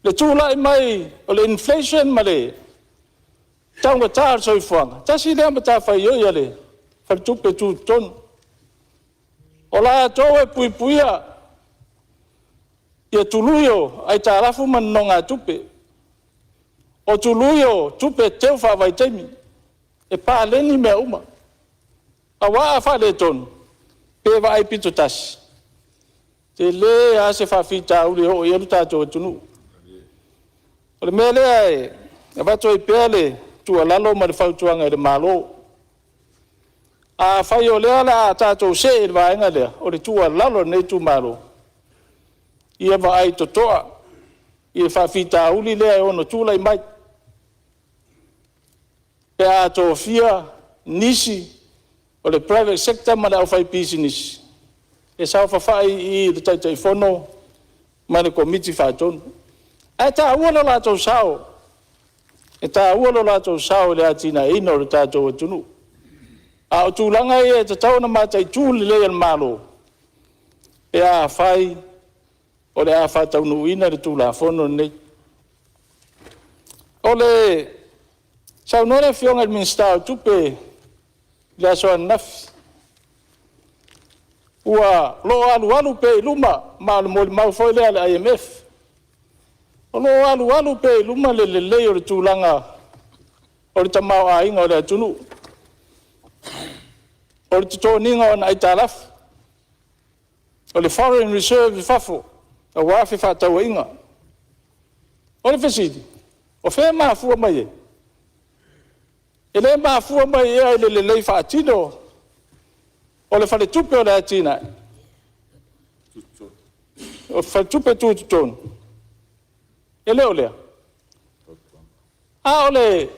Le tulai mai o le inflation ma le taugata o le soifuaga, tasi lea matafaioi a le Faletupe Tutotonu. O latou e puipuia tului o aitalafu ma nonogatupe, o tului o tupe teu faavaitaimi, e paleni mea uma. Aua a faaletonu pe vaai pitotasi, e tele lava se faafitauli e oo i ai lo tatou atunuu. O le mea lea e avatu ai pea le tuualalo ma le fautuaga i le Malo, afai o lea o le a tatou see i le vaega lea, o le tuualalo a lenei itumalo, ia vaai totoa i le faafitauli lea e ono tulai mai pe a tofia nisi o le private sector ma le aufaipisinisi e saofafai i i i le Taitaifono ma le Komiti Faatonu. Ae taua lo latou sao, e taua lo latou sao i le atinaeina o le tatou atunuu. A o tulaga ia e tatau ona mataitu lelei e le Malo pe afai o le a faataunuuina le Tulafono lenei. Saunoa le Afioga i le Minisita o Tupe i le aso ananafi, o lo o alualu pea i luma, ma o le molimau foi lea a le IMF, o lo o alualu pea i luma le lelei o le tulaga o le tamaoaiga o le atunuu, o le totogiina o ana aitalafu, o le foreign reserve i fafo aua fefaatauaiga. O le fesili; o fea e mafua mai ai? E le mafua mai ea i le lelei faatino o le Faletupe o Atinae, o le Faletupe Tutotonu? E le o lea? A o le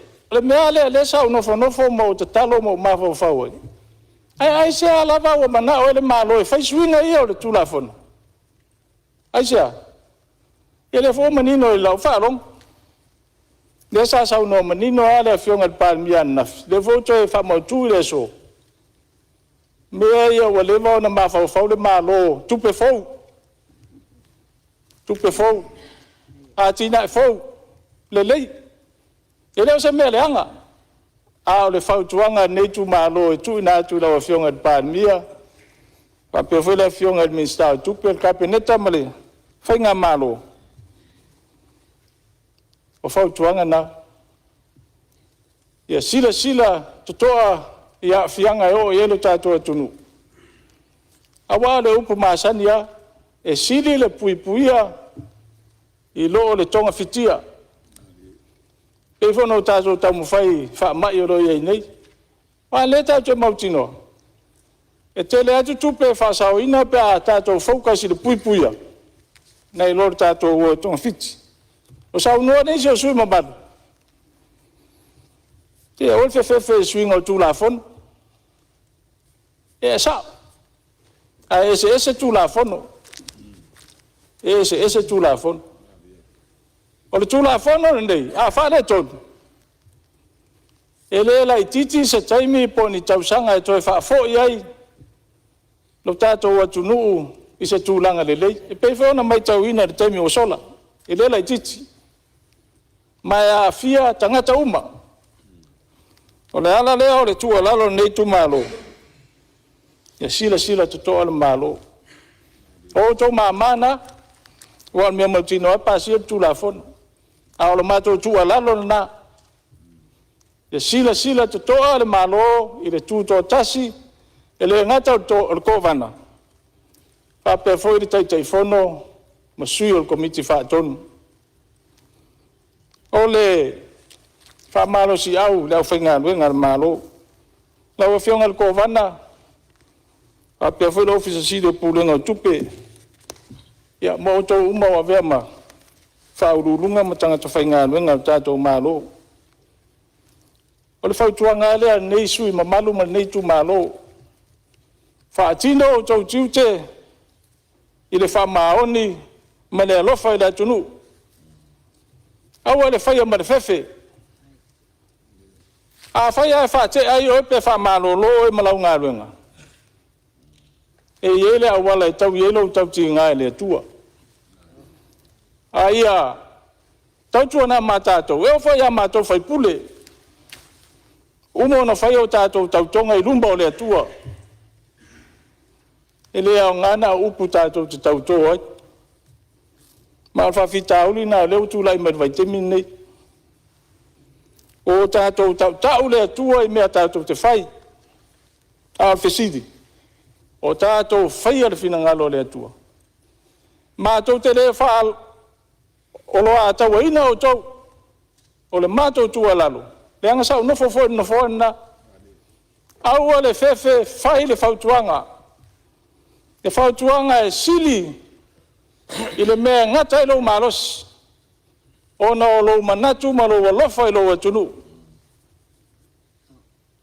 mea lea o lea sa ou nofonofo ma ou tatalo ma ou mafaufau ai, ae aisea lava ua manao ai le Malo e fai suiga ia o le Tulafono? Aisea? Ia o lea foi ua manino i lau faalogo, lea sa saunoa manino lava le Afioga i le Palemia ananafi, lea foi ua toe faamautu i le aso, mea ia ua leva ona mafaufau le Malo, tupe fou, tupe fou, atinae fou, lelei. E le o se mea leaga, a o le fautuaga a lenei itumalo e tuuina atu i lau Afioga i le Palemia faapea foi le Afioga i le Minisita o Tupe, le Kapeneta ma le faigamalo, o fautuaga na. Ia silasila totoa i aafiaga e oo i ai lo tatou atunuu, aua o le upu masani lava, e sili le puipuia i lo le togafitia. E pei foi ona tatou taumafai i faamai o lo o i ai nei. Aua o lea tatou te mautinoa, e tele atu tupe e faasaoina pe a tatou focus i le puipuia, nai lo le tatou o e togafiti. Na saunoa nisi o sui usufono mamalu, se aua le fefefe i le suiga o le Tulafono. E sao, ae eseese Tulafono, e eseese Tulafono. O le Tulafono lenei, a faaletonu, e le laitiiti se taimi po o ni tausaga e toe faafoi ai lo tatou atunuu i se tulaga lelei. E pei foi ona matauina i le taimi ua sola, e le laitiiti, ma e aafia tagata uma. O le ala lea o le tuualalo a lenei itumalo, ia silasila totoa le Malo. O outou mama na, aua o le mea mautinoa e pasia le Tulafono. A o le matou tuualalo lena, ia silasila totoa le Malo i le tutoatasi, e le gata o le Kovana, faapea foi le Taitaifono ma sui o le Komiti Faatonu. O le faamalosiau i le aufaigaluega a le Malo. Lau Afioga i le Kovana faapea foi le Ofisa Sili o Pulega o Tupe, ia ma outou uma o avea ma Faauluuluga ma tagata faigaluega a le tatou Malo. O le fautuaga lava lea a lenei sui usufono mamalu ma lenei itumalo, faatino outou tiute i le faamaoni ma le alofa i le atunuu. Aua le faia ma le fefe. Afai lava e faatea ai oe pe faamalolo oe ma lau galuega, e i ai le auala e taui ai lou tautiga e le Atua. A ia tautuana ma tatou, e oo foi ia matou o sui usufono, ua uma ona fai a tatou tautoga i luma o le Atua. E le aoga na o upu tatou te tauto ai. Ma o le faafitauli lena o lea ua tulai mai i le vaitaimi lenei. Ua tatou tautau le Atua i mea tatou te fai. A o le fesili, o tatou faia le finagalo o le Atua? Matou te le faaoloatauaina outou. O le matou tuualalo, leaga sa ou nofo foi i le nofoa lena, aua le fefe, fai le fautuaga. Le fautuaga e sili i le mea e gata ai lou malosi, ona o lou manatu ma lou alofa i lou atunuu.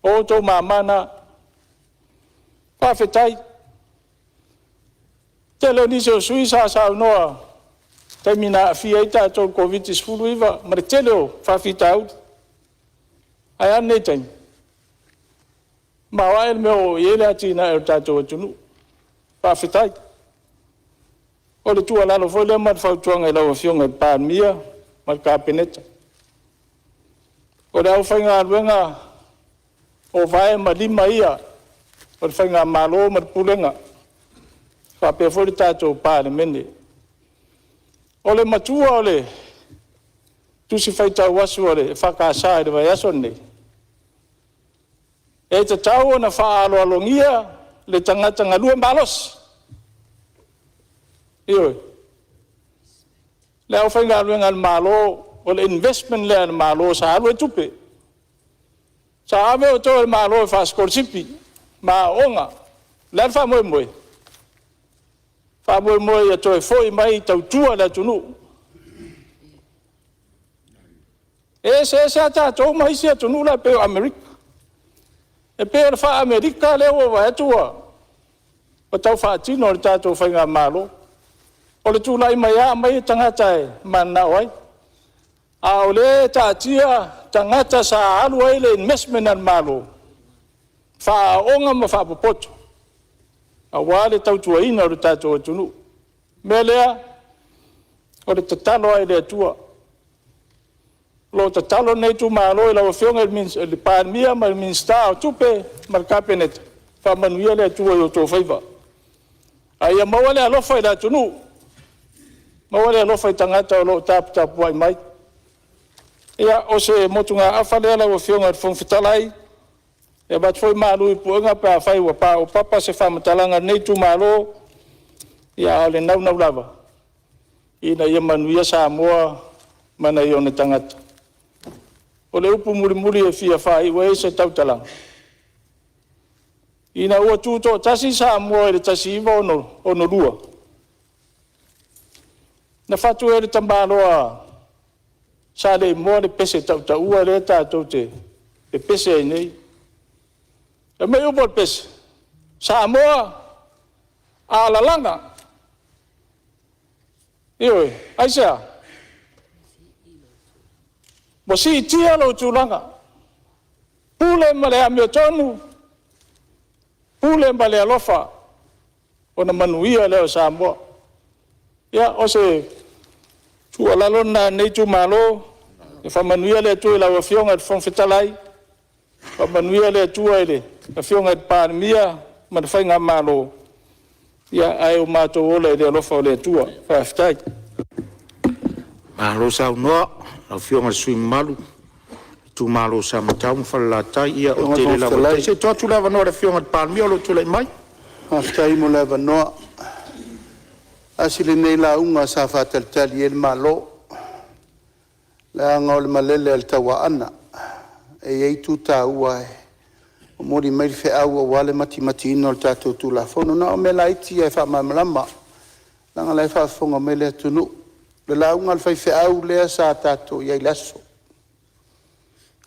O outou mama na. Faafetai. O le tele o nisi o sui usufono sa saunoa i taimi na aafia ai tatou i le Koviti-19 ma le tele o faafitauli. Ae a lenei taimi? E maoae le mea ua oo i ai le atinae o le tatou atunuu. Faafetai. O le tuualalo foi lea ma le fautuaga i lau Afioga i le Palemia ma le Kapeneta. O le aufaigaluega o vae ma lima ia o le faigamalo ma le pulega, faapea foi le tatou Palemene. O le matua o le Tusi Faitau Aso a le EFKS i le vaiaso lenei, e tatau ona faaaloalogia le tagata galue malosi. Ioe. Le aufaigaluega a le Malo, o le investment lea a le Malo sa alu ai tupe. Sa ave outou e le Malo e faasikolasipi ma aooga. O le a le faamoemoe? E faamoemoe ia toe foi mai e tautua le atunuu. E eseese lava tatou ma isi atunuu la e pei o Amerika. E pei o le faa-Amerika lea ua ou vaai atu ua tau faatino e le tatou faigamalo. O le tulai mai lava aumai tagata e mananao ai, a o lea e taatia tagata sa alu ai le investment a le Malo, faaaooga ma faapopoto aua le tautuaina o le tatou atunuu. O le mea lea, o le tatalo lava i le Atua. O lo o tatalo lenei itumalo i lau Afioga i le Palemia ma le Minisita o Tupe ma le Kapeneta, faamanuia le Atua i outou faiva. A ia maua le alofa i le atunuu, maua le alofa i tagata o lo o taputapuai mai. Ia, o se motugaafa lea lau Afioga i le Fofoga Fetalai, e avatu foi malu i puega pe afai ua paopapa se faamatalaga a lenei itumalo, a o le naunau lava ina ia manuia Samoa ma nai ona tagata. O le upu mulimuli e fia faaiu ai se tautalaga, ina ua tutoatasi Samoa i le 1962, na fatu ai e le tamaloa Saleimoa le pese tautaua lea tatou te pepese ai nei. Fai mai upu o le pese, Samoa, alalaga. Ioe. Aisea? Ua siitia lou tulaga, pule ma le amiotonu, pule ma le alofa. ona manuia lea o Samoa. Ia, o se tuualalo lena a lenei itumalo, ia faamanuia le Atua i lau Afioga i le Fofoga Fetalai, faamanuia le Atua i le Afioga i le Palemia ma le faigamalo, ae ua matou ola i le alofa o le Atua. Faafetai. Malo saunoa i lau Afioga i le sui usufono mamalu o le itumalo o Samatau ma Falelatai. Ia ua tele lava le taimi. Se i tuu atu le avanoa i le Afioga i le Palemia o lo o tulai mai. Faafetai mo le avanoa. Tasi lenei lauga sa faatalitali i ai le Malo, leaga o le malele a le Tauaana, e i ai itu taua e momoli mai le feau aua le matimatiina o le tatou Tulafono. Na o mea laiti lava e faamalamalama, leaga o la e faafofoga mai le atunuu. O le lauga a le faifeau lea sa tatou i ai i le aso.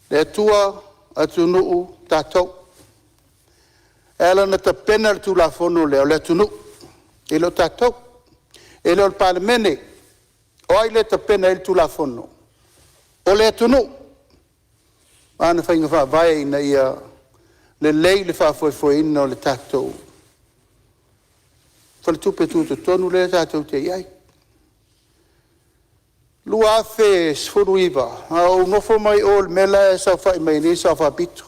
Le Atua, atunuu, tatou. E ala ona tapena le Tulafono lea, o le atunuu, e le o tatou, e le o le Palemene. O ai lea e tapena i ai le Tulafono? O le atunuu ma ana faiga faavae ina ia lelei le faafoefoeina o le tatou faletupe tutotonu lea tatou te i ai. 2019, na ou nofo mai o i le mea la e saofai mai ai nei le Sao Faapito,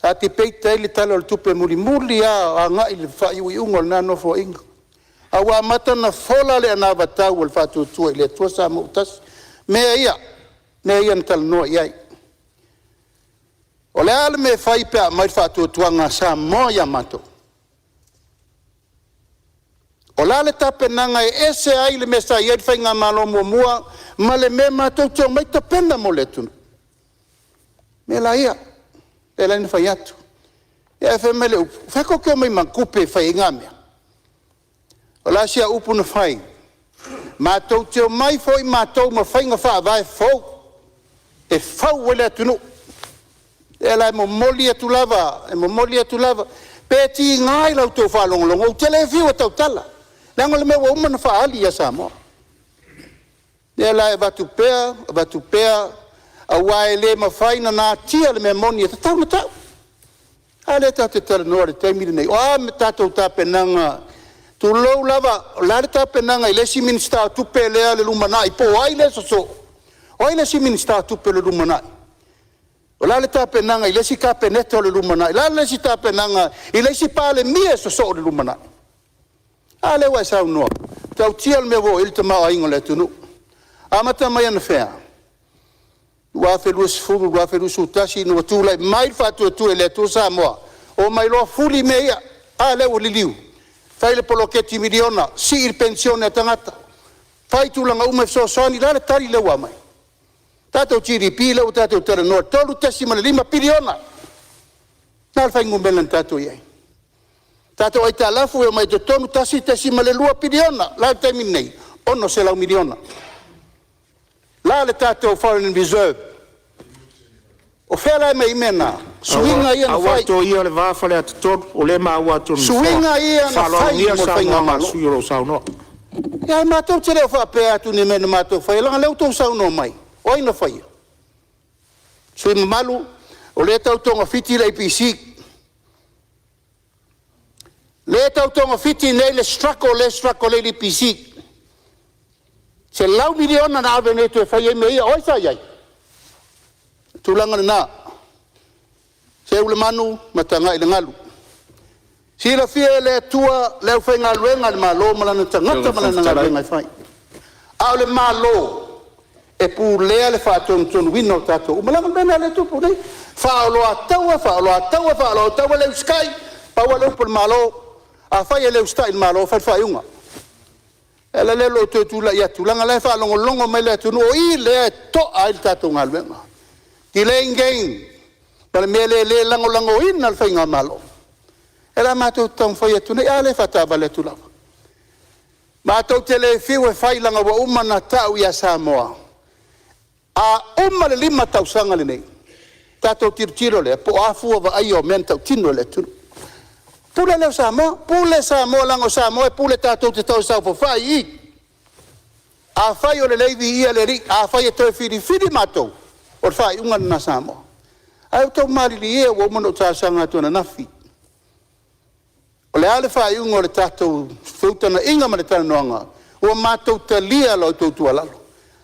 sa debate ai le Tala o le Tupe mulimuli lava agai i le faaiuiuga o lena Nofoaiga, a ua amata ona fola le anavatau a le Faatuatua i le Atua Samoa ua Tasi, mea ia, mea ia na talanoa i ai. O le a le mea e fai pe a aumai le faatuatuaga a Samoa ia matou? O le a le tapenaga e ese ai le mea sa i ai le faigamalo muamua ma le mea matou te omai tapena mo le atunuu? O mea la ia, lea e ala ai ona fai atu. Ae fai mai le upu, o fea tou te omai ma tupe e fai ai na mea? O le a si au upu na fai? Matou te omai foi matou ma faiga faavae fou e fau ai le atunuu. O lea la e momoli atu lava, e momoli atu lava, pe tiga i la outou faalogologo, ou te le fiu e tautala, leaga o le mea ua uma ona faaali ia Samoa. O lea la e avatu pea avatu pea, aua e le mafai ona natia le mea moni e tatau ona tau. A lea tatou te talanoa i le taimi lenei, o a a tatou tapenaga, tulou lava, o le a le tapenaga i le isi Minisita o Tupe lea i le lumanai po o ai lea e sosoo? O ai le isi Minisita o Tupe o le lumanai? O le a le tapenaga i le isi Kapeneta o le lumanai? O le a le isi tapenaga i le isi Palemia e sosoo i le lumanai? A lea ua e saunoa. E matautia le mea ua oo i ai le tamaoaiga o le atunuu. E amata mai anafea? 2020, 2021 ina ua tulai mai le Faatuatua i le Atua Samoa, omai loa fuli mea ia. A lea ua liliu? Fai le poloketi miliona, sii le penisione a tagata, fai tulaga uma e fesoasoani. O le a le tali lea ua aumai? Tatou GDP lea ua tatou talanoa, $3.5 piliona. O le a le fuainumera na tatou i ai? Tatou aitalafu e omai i totonu, $1.2 piliona. O le a le taimi lenei? $600 miliona. O le a le tatou foreign reserve? O fea la e aumai ai mea na? Suiga ia na Aua fai. le toia le va Faleata 3, o lea e maua atu e le Nofoa. Suiga ia na fai Faaaloalogia mo le le saunoaga a le faigamalo. sui usufono o lo o saunoa. Ia ae matou te le o faapea atu i ni mea na matou faia, leaga o lea ua outou saunoa mai. O ai na faia? Sui usufono mamalu, o lea e tau togafiti le EPC, lea e tau togafiti nei le struggle lea e struggle ai le EPC. $100 miliona na ave nei e toe fai ai mea ia. O ai sa i ai? O le tulaga lena, seu le manu ma tagai i le galu. Silafia e le Atua le aufaigaluega a le Malo ma lana tagata Lau ma lana Afioga i le galuega e fai. A o le Malo e pulea le faatonutonuina o tatou uma, leaga o le mea lena o lea e tupu nei, faaoloataua, faaoloataua, faaoloataua le usitai. Pau lava le upu a le Malo, afai e le usitai i le Malo, fai le faaiuga. O le ala lea o lou toe tulai atu, leaga o la e faalogologo mai le atunuu, o i lea e toa ai le tatou galuega. Delay game ma le mea lea e le lagolagoina e le faigamalo. O lea la matou te taumafai atu nei, a lea e faataavale atu lava. Matou te le fiu e fai leaga ua uma ona tau ia Samoa, a uma le 5 tausaga lenei, tatou tilotilo lea po o a fua vaaia o mea na tautino e le atunuu. Pule lea o Samoa, pule Samoa leaga o Samoa e pule tatou te toe saofafai i i. Afai o lelei, viia le Alii, afai e toe filifili matou, o le faaiuga lena a Samoa. Ae outou malilie ia, ua uma ona ou talosaga atu ananafi. O le a le faaiuga o le tatou feutagaiga ma le talanoaga? Ua matou talia la outou tuualalo.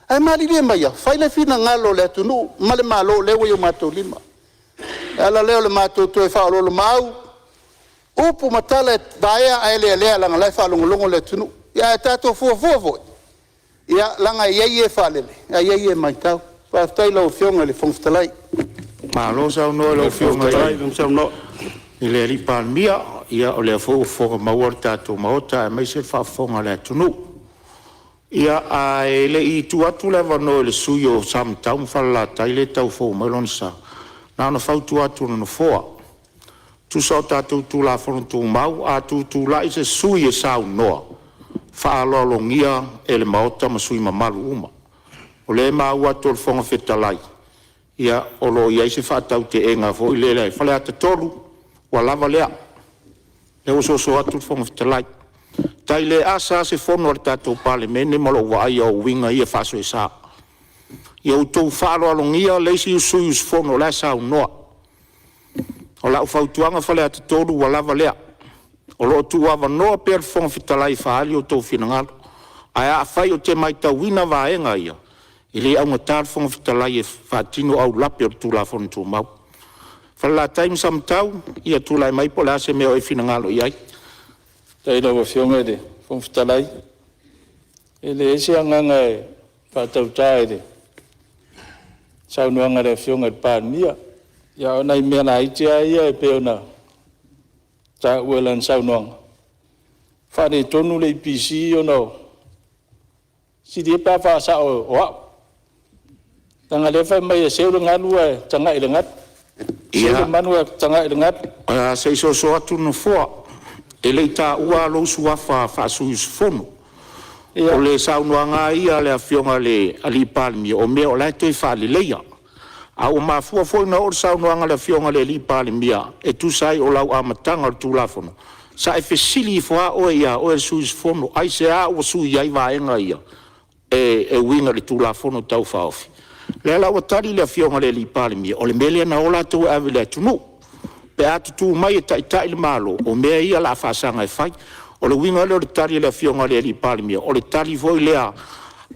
Ae malilie maia, fai le finagalo o le atunuu ma le Malo o lea ua i o matou lima. O le ala lea o le matou toe faaoloolomaau, upu ma tala e vaea ae lealea leaga o la e faalogologo le atunuu. Ae tatou fuafua foi, leaga e i ai e faalele ae i ai e matau. Faafetai i lau Afioga i le Fofoga Fetalai. Malo saunoa i lau Afioga i le Palemia. Ia o lea foi ua fofoga maua le tatou Maota aemaise le faafofoga a le atunuu. Ia, ae le i tuu atu le avanoa i le sui usufono mo Samatau ma Falelatai lea e tau fou mai lona sa, na ona fautua atu a le Nofoa, tusa o tatou Tulafono Tumau, a tutulai se sui usufono e saunoa, faaaloalogia e le Maota ma sui usufono mamalu uma. O lea e maua atu e le Fofoga Fetalai, ia, o lo o i ai se faataute'ega foi lele. Faleata 3, ua lava lea, lea ua soso atu le Fofoga Fetalai. E tai le asa lava se fono a le tatou Palemene ma lou vaaia o uiga ia faasoesa. Ia outou faaaloalogia le isi sui usufono o la e saunoa. O lau fautuaga Faleata 3, ua lava lea. O lo o tuuavanoa pea le Fofoga Fetalai e faaali outou finagalo. Ae afai ou te matauina vaega ia, e le augata le Fofoga Fetalai e faatino aulape o le Tulafono Tumau. Falelatai ma Samatau, ia tulai mai po o le a se mea o e finagalo i ai. Faafetai i lau Afioga i le Fofoga Fetalai. E leai se agaga e faatauta i le saunoaga a le Afioga i le Palemia, a o nai mea laiti lava ia e pei ona taua i lana saunoaga, e faaletonu le EPC ona o… E sili ia pe a faasao o au, leaga o lea e fai mai e seu le galu ae tagai i le galu, seu le manu ae tagai i le galu. Ia, se i soso atu le Nofoa, e le i taua lava lou suafa faa-sui usufono. O le saunoaga lava ia a le Afioga i le Palemia, o mea o la e toe faaleleia. A ua mafua foi ona oo le saunoaga a le Afioga i le Palemia e tusa ai o lau amataga o le Tulafono, sa e fesili ifo lava oe ia oe le sui usufono, aisea ua sui ai vaega ia e uiga i le Tulafono Tau Faaofi? O lea la ua tali le Afioga i le Palemia, o le mea lea na o latou e ave i le atunuu, pe a tutu mai e taitai le Malo, o mea ia o le a faasaga e fai. O le uiga lea o le tali a le Afioga i le Palemia, o le tali foi lea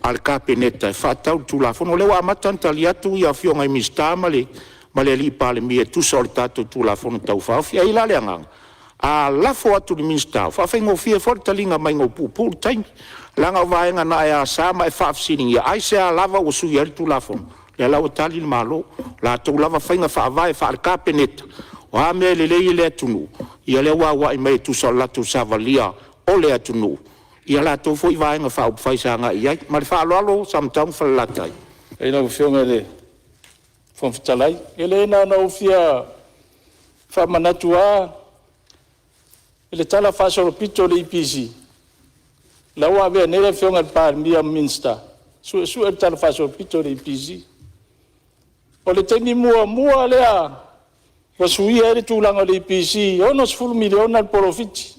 a le Kapeneta e faatatau i le Tulafono. O lea ua amata ona tali atu afioga i Minisita ma le Palemia e tusa o le tatou Tulafono Tau Faaofi. E i ai la le agaga, a lafo atu i le Minisita, e faafaigofie foi le taliga mai ua puupuu le taimi, leaga o vaega na e asa ma e faafesiligia, aisea lava ua sui ai le Tulafono? O lea la ua tali le Malo, o latou lava faiga faavae faale-Kapeneta, o a mea e lelei i le atunuu, ia lea ua auai mai e tusa o le latou savalia o le atunuu ia latou foi Vaega Faaupufai sa agai i ai. Ma le faaaloalo Samatau ma Falelatai. Faafetai i lau Afioga i le Fofoga Fetalai. Ia leai na ona ou fia faamanatu lava i le talafaasolopito o le EPC, la ua avea nei le Afioga i le Palemia ma Minisita e suesue le talafaasolopito o le EPC. O le taimi muamua lea ua suia ai le tulaga o le EPC e $60 miliona le polofiti,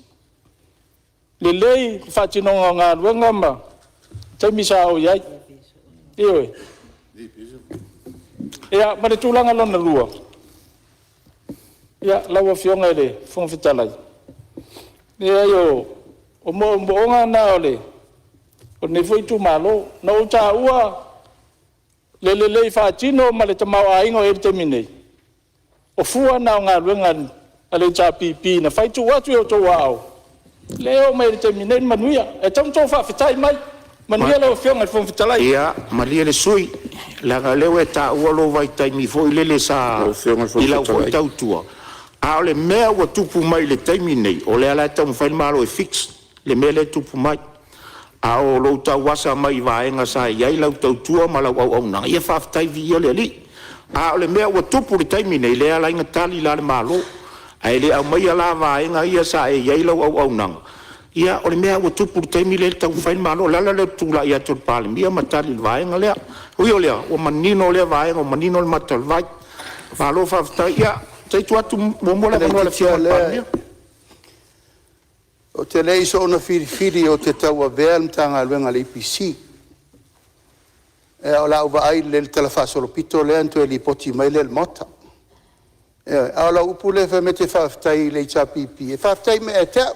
lelei le faatinoga o galuega ma taimi sa ou i ai. Ioe. Ia, ma le tulaga lona lua, lau Afioga i le Fofoga Fetalai, leai o moomooga na o lenei foi itumalo. Na ou taua le lelei faatino ma le tamaoaiga o i ai i le taimi nei, o fua na o galuega a le HRPP na fai tuu atu i outou aao, lea e oo mai i le taimi nei le manuia. E tatau ona outou faafetai mai. Manuia lau Afioga i le Fofoga Fetalai. Ia, malie le sui usufono, leaga o lea ua e taua lou vaitaimi foi lele sa Lau Afioga i le Fofoga i lau foi Fetalai… tautua, a o le mea ua tupu mai i le taimi lenei, o lea la e taumafai le Malo e fix le mea lea e tupu mai. A o lou tauasa mai i vaega sa i ai lau tautua ma lau auaunaga, ia faafetai viia le Alii. A o le mea ua tupu i le taimi lenei, lea e ala ai ona tali la le Malo, ae le aumaia la vaega ia sa e i ai lau auaunaga. Ia o le mea lava ua tupu i le taimi lea e taumafai le Malo. O le ala lea o le tulai atu o le Palemia ma tali i le vaega lea. Ui o lea, ua manino lea vaega, ua manino le mata o le vai. Malo faafetai. Ia, se i tuu atu muamua le avanoa i le Afioga i le Palemia. Ou te le i soona filifili ou te tauavea le Matagaluega o le EPC, ae o le a ou vaai lelei i le talafaasolopito lea ona toe lipoti mai lea i le Maota. Ioe. A o lau upu lea fai mai e te faafetai i le HRPP, e faafetai mai ia te au,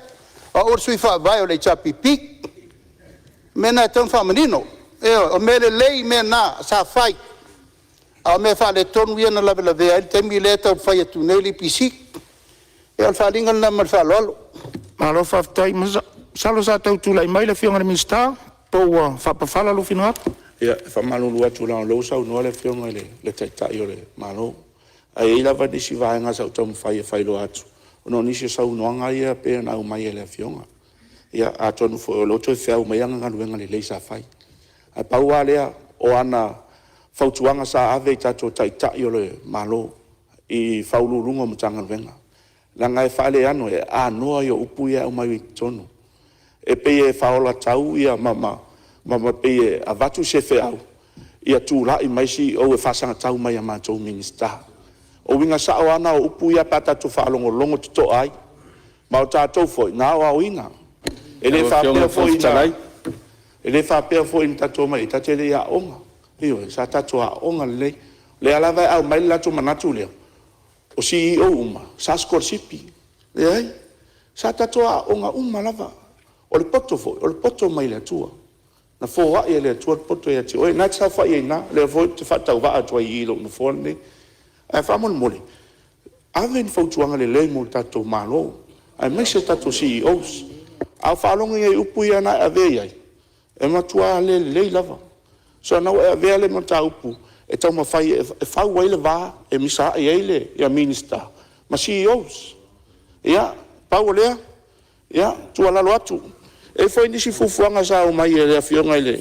o au o le sui faavae o le HRPP. O le mea lena e tatau ona faamanino. Ioe, o mea lelei mea na sa fai, a o mea faaletonu ia na lavelavea ai le taimi lea e taumafai atu nei le EPC. Ia o le faaaliga lena ma le faaaloalo. Malo faafetai. Masalo sa tau tulai mai le Afioga i le Minisita po ua faapafala lou finagalo? Ia, e faamalulu atu leaga o lea ua saunoa le Afioga i le Taitai o le Malo, ae i ai lava nisi vaega sa ou taumafai e faailoa atu ona o nisi o saunoaga ia pei ona aumai e le Afioga. Ia atonu foi o lea ua toe feau mai ana galuega lelei sa fai. Ae pau lava lea o ana fautuaga sa ave i tatou Taitai o le Malo i Ofisa Sili o Pulega o Matagaluega, leaga e faaleano, e anoa ia o upu ia e aumai i totonu. E pei e faaolatau ma pei e avatu se feau ia tulai mai CEOs e faasagatau mai ia matou Minisita. O uiga sao lava na o upu ia pe a tatou faalogologo totoa ai. Ma o tatou foi na aoaoina. E le Lau Afioga i faapea le Fofoga foi na Fetalai… e le faapea foi na tatou omai i i tatou te le i aooga. Ioe, sa tatou aooga lelei. O lea lava e aumai le latou manatu lea, o CEOs uma sa sikolasipi. Leai, sa tatou aooga uma lava. O le poto foi, o le poto mai le Atua. Na foai e le Atua le poto ia te oe, o lena e te saofai ai i ina, o lea foi ou te faatauvaa atu ai i i i lou nofoa lenei. Ae faamolemole, ave ni fautuaga lelei mo le tatou Malo aemaise tatou CEOs. A ou faalogo i ai i upu ia na e avea i ai, e matua le lelei lava. Seiloga ua e avea le mataupu e taumafai e fau ai le va, e misaai ai Minisita ma CEOs. Ia, pau o lea, e tuualalo atu. E i ai foi nisi fuafuaga sa aumai e le Afioga i le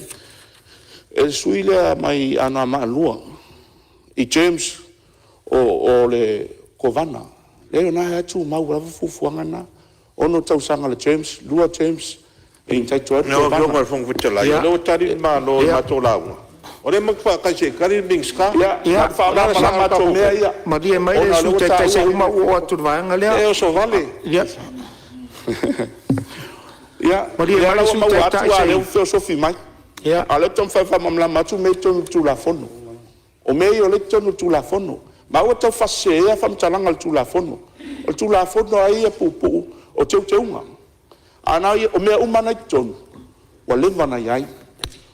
sui usufono lea mai Anoamaa 2 i terms o le Kovana. Leai o lena e tumau lava fuafuaga na, 6 tausaga o le terms, 2 terms e entitle ai le Lau Kovana. Afioga i le Fofoga Fetalai, o lea ua tali le Malo i le matou lauga, o lea matou te faatali se i tali le Minisita. Ia, Ia, na ona faamalamalama atu o mea ia malie mai le ona o lea Sui ua Taitai se i taua uma ou oo atu i le vaega lea. E oso vale. Ia, Ia, o malie lea mai la le ua Sui maua Taitai atu a o se lea i… ua feosofi mai. Ia. A o lea ou te taumafai e faamalamalama atu mea ia e i totonu o le Tulafono. O mea ia o lea e i totonu o le Tulafono. Ma aua le taufaaseseina faamatalaga o le Tulafono. O le Tulafono lava ia puupuu o teuteuga. A o mea uma lava na i totonu, ua leva ona i ai. O le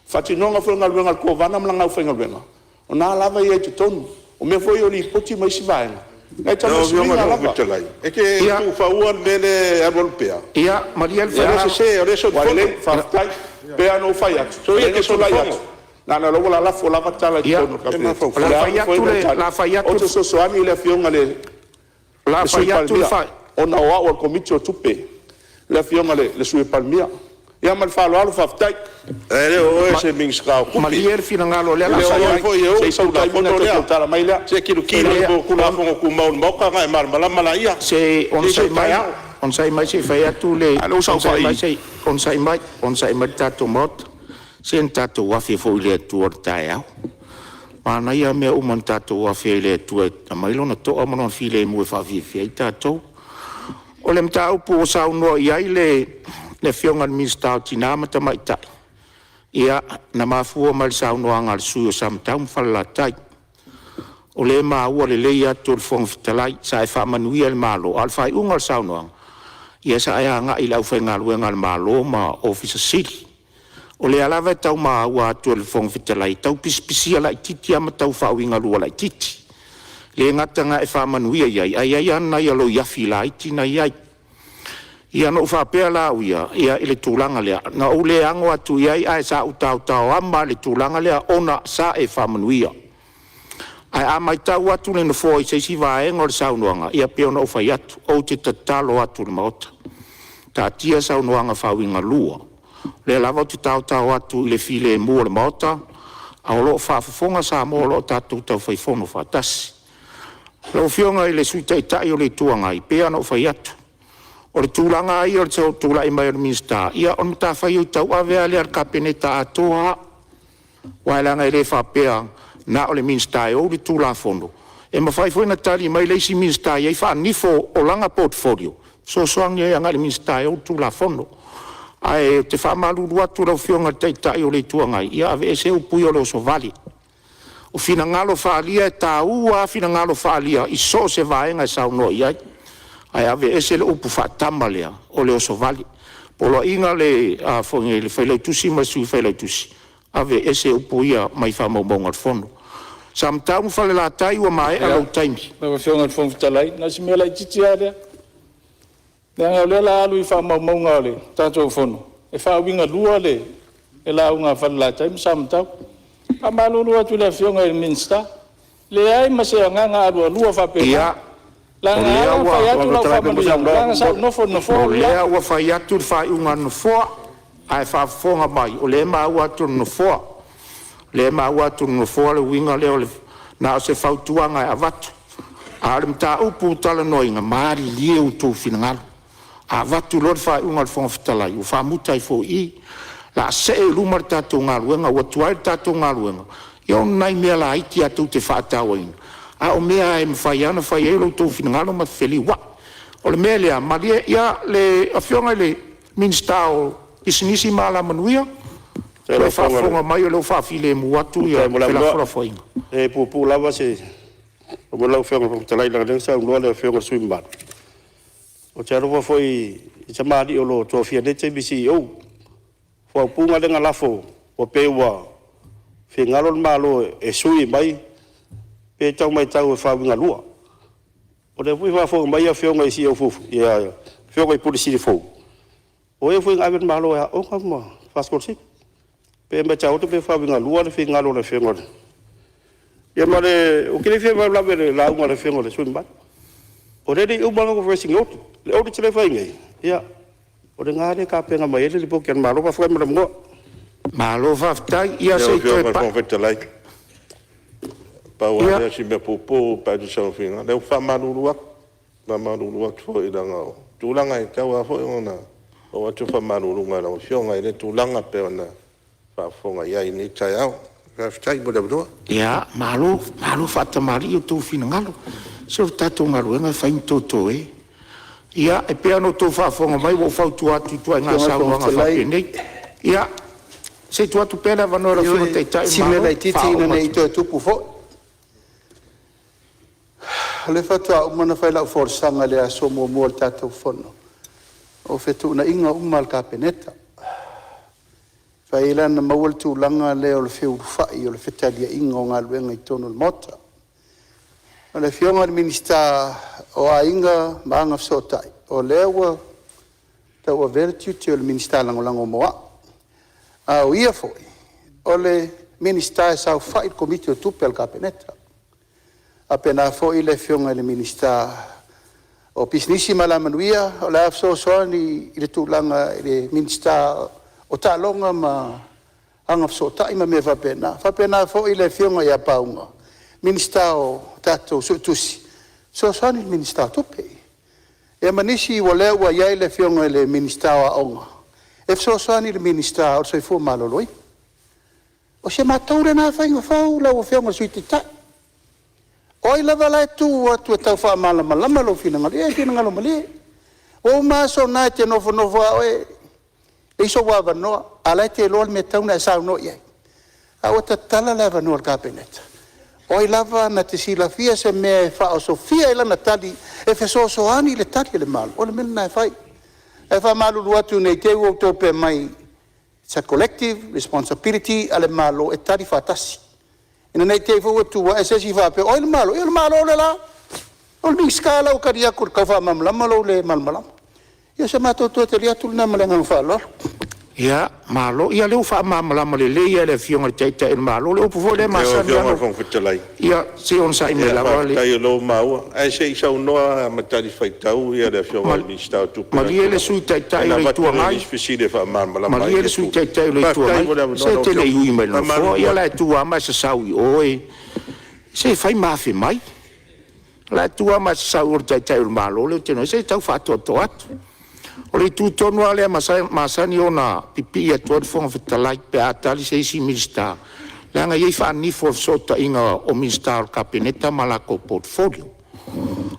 faatinoga foi o galuega a le Kovana ma lana aufaigaluega, o lena lava e i ai i totonu. O mea foi ia o Lipoti ma isi vaega, na e Lau taumafai Afioga i le Fofoga lava. Fetalai, e te tuufaua le mea lea e alualu pea? Ia, malie le O lea e sese o lea e Ua solifono. lelei, faafetai. E pei lava ona ou fai atu, Soia o e lea te na ou tulai solifono. atu, leaga o lea ua lalafo lava tala i totonu o le Kapeneta. O le a fai atu le O le a o Ou te fesoasoani i le Afioga i le le a Sui fai atu le Palemia, ona o au o le Komiti o Tupe, le Afioga i le Sui Palemia. Ia ma le faaaloalo faafetai. Ae le o oe o se Minisita o Tupe. Malie le finagalo o lea o E le a le o fai oe atu. foi e ou Se le i sau taimi ona Tulafono toe lea. tautala mai lea. Se i tilotilo i Tulafono Tumau a le Maota ona e malamalama lea. Se i Se i onosai sau mai, taeao. onosai mai se i fai atu le… A o lea ua Onosai saofai mai se i onosai mai, onosai mai le tatou Maota. Se na tatou afe foi i le Atua i le taeao. Manaia mea uma na tatou afe ai i le Atua e aumai Lona toa ma Lona filemu e faafiafia ai tatou. O le mataupu ua saunoa i ai le Afioga i le Minisita o Tina ma Tamaitai, ia, na mafua mai i le saunoaga a le sui usufono o Samatau ma Falelatai. O lea e maua lelei atu e le Fofoga Fetalai, sa e faamanuia i le Malo, a o le faaiuga o le saunoaga, ia sa e agai i le aufaigaluega a le Malo ma Ofisa Sili. O lea lava e tau maua atu e le Fofoga Fetalai, e tau pisipisia laitiiti lava ma tau faauigalua laitiiti. E le gata ina e faamanuia i ai, ae i ai lava nai aloiafi laiti na i ai. Ia na ou faapea la au ia, ia i le tulaga lea, na ou le ano atu i ai, ae sa ou taotaoama lava i le tulaga lea ona sa e faamanuia. Ae a matau atu le Nofoa i se isi vaega o le saunoaga, ia pei ona ou fai atu, ou te tatalo atu i le Maota, taatia saunoaga faauigalua. O lea lava ou te taotao atu i le filemu o le Maota, a o lo o faafofoga Samoa o lo o tatou taufai fono faatasi. Lau Afioga i le Sui Taitai o le Itu Agai, e pei lava ona ou fai atu, o le tulaga lava ia o le tulai mai o le Minisita, ia o le matafaioi tauave lava lea a le Kapeneta atoa lava. Aua leaga e le faapea na o le Minisita e ou le Tulafono, e mafai foi ona tali mai le isi Minisita e i ai faanifo o lana portfolio e fesoasoani ai agai i le Minisita e ou le Tulafono. Ae ou te faamalulu atu i lau Afioga i le Taitai o le Itu Agai, ia aveese upu ia o le osovale. O finagalo faaalia e taua lava finagalo faaalia i so o se vaega e saunoa i ai, ae aveese le upu faatama lea, o le oso vale. O le poloaiga lea i le Failautusi ma le Sui Failautusi, aveese upu ia mai faamaumauga o le Fono. Samatau ma Falelatai, ua maea lou taimi. Lau Afioga i le Fofoga Fetalai, na o si mea laitiiti lava lea, leaga o lea o le a alu i faamaumauga a le tatou Fono e faauigalua le lauga a Falelatai ma Samatau. E faamalulu atu i le Afioga i le Minisita, leai ma se agaga alualua faapena, leaga e ala ona fai atu lau faamaninoga leaga sa ou nofo i le nofoa O le lea ua fai atu le faaiuga a le Nofoa, ae faafofoga mai o lea e maua atu e le Nofoa. O lea e maua atu e le Nofoa le uiga lea o le… Na o se fautuaga e avatu, a o le mataupu ua talanoaina, malilie outou finagalo. A avatu loa le faaiuga a le Fofoga Fetalai, ua faamuta ai foi i i. O le a see i luma le tatou galuega. Ua tuai le tatou galuega ona o nai mea laiti lava tou te faatauaina, a o mea lava e mafai lava ona fai ai lo outou finagalo ma feliuai. O le mea lea, malie le Afioga i le Minisita o Pisinisi ma Alamanuia, o lo o faafofoga mai o lea ua faafilemu atu felafolafoaiga. Faafetai mo le avanoa. E puupuu lava se… Lau Afioga i le Fofoga Fetalai leaga o lea na saunoa le Afioga i le sui usufono mamalu. Ou te alofa foi i tamalii o lo o tofia i lenei taimi i CEOs. O le faaupuga lea na lafo ua pei ua finagalo le Malo e sui mai, pei e tau matau e faauigalua. O lea foi e faafofoga mai afioga i CEOs fuafua, afioga i Pule Sili fou, o e foi na ave le Malo e aooga ma faasikolasipi. E pei e matau atu pei e faauigalua le finagalo o le Afioga i le… Ia ma le… Ou te le fia faalavelave i le lauga a le Afioga i le sui usufono mamalu. O lea e le i uma le latou audit. O le audit lea e fai nei, ia o lena e tapena mai ai le lipoti a le Malo. Faafetai mo le avanoa. Malo faafetai. Ia se i Lau toe Afioga i le pai. Fofoga Fetalai, pau lava lea o si mea puupuu pe a tusa ma finagalo, ia ou te faamalulu atu, faamalulu atu foi leaga o tulaga e tatau lava foi ona oo atu le faamaluluga i lau Afioga i lea tulaga pei ona faafofoga i ai i lenei taeao. Faafetai mo le avanoa. Ia, malo, malo faatamalii outou finagalo. Se o le tatou galuega e fai ma totoe. Ia, e pei ona outou faafofoga mai ua ou fautua atu i ituaiga Lau Afioga i le saunoaga Fofoga Fetalai… faapenei. Ia, se i tuu atu pea le avanoa i lau Afioga i le Taitai o Ioe, le si mea Malo e laitiiti ina faauma ne i atu. toe tupu foi. O lea faatoa uma ona fai lau folasaga i le aso muamua o le tatou fono, o fetuunaiga uma a le Kapeneta. E mafai ai la ona maua le tulaga lea o le feulufai o le fetaliaiga o galuega i totonu o le Maota. O le Afioga i le Minisita o Aiga ma Agafesootai, o lea ua tauavea le tiute o le Minisita Lagolago mo au, a o ia foi o le Minisita e saofai i le Komiti o Tupe a le Kapeneta. E faapena foi le Afioga i le Minisita o Pisinisi ma Alamanuia, o le a fesoasoani i le tulaga i le Minisita o Taaloga ma Agafesootai ma mea faapena. E faapena foi le Afioga ia Pauga, Minisita o tatou Suetusi, e fesoasoani i le Minisita o Tupe. Ia ma nisi o lea ua i ai le Afioga i le Minisita o Aoga e fesoasoani i le Minisita o le Soifua Maloloina. O si a matou lena faiga fou lau Afioga i le Sui Taitai. O ai lava la e tu atu e tau faamalamalama lou finagalo, ia e finagalo malie. Ua uma aso na e te nofonofo lava oe leai sou avanoa, a o la e te iloa le mea e tatau ona e saunoa i ai. A ua tatala le avanoa o le Kapeneta, o ai lava na te silafia se mea e faaosofia ai lana tali e fesoasoani i le Tali a le Malo, o le mea lena e fai. Ae faamalulu atu ne i te i ua outou faapea mai, it's a collective responsibility a le Malo e tali faatasi, ina ne i te i foi ua tu ae se isi faapea, o ai le Malo? Ia o le Malo lea o la. O le Minisita la ua tali atu i le tau faamalamalama lou le malamalama. Ia o se matou toe tali atu lena ma le agaga faaaloalo. Ia, malo. Ia o lea ua faamalamalama lelei lava e le Afioga i le Taitai o le Malo le upu foi lea e Lau masani Afioga i lava le ona… Fofoga Fetalai… Ia se i onosai mai lava le… Faafetai o lea ua maua, ae se i saunoa lava ma talifuaitau le Afioga i le Minisita o Tupe Malie le Sui Taitai o ona le avatu Itu lea o Agai, nisi fesili e faamalamalama ai malie ia le Sui tulaga. Taitai o le Itu Faafetai Agai, mo le avanoa se e lau te le Afioga. i ui mai i le Nofoa. Faamalulu Ia o la atu. e tu lava ma e sasau i o e… Se e fai ma afe mai. O la e tu lava ma e sasau i o i le Taitai o le Malo lea ou te iloa nei. Se tau faatoatoa atu. O le itu tonu lava lea e masani ona pipii atu ai le Fofoga Fetalai pe a tali se isi Minisita, leaga e i ai faanifo o le fesootaiga o Minisita o le Kapeneta ma latou portfolio.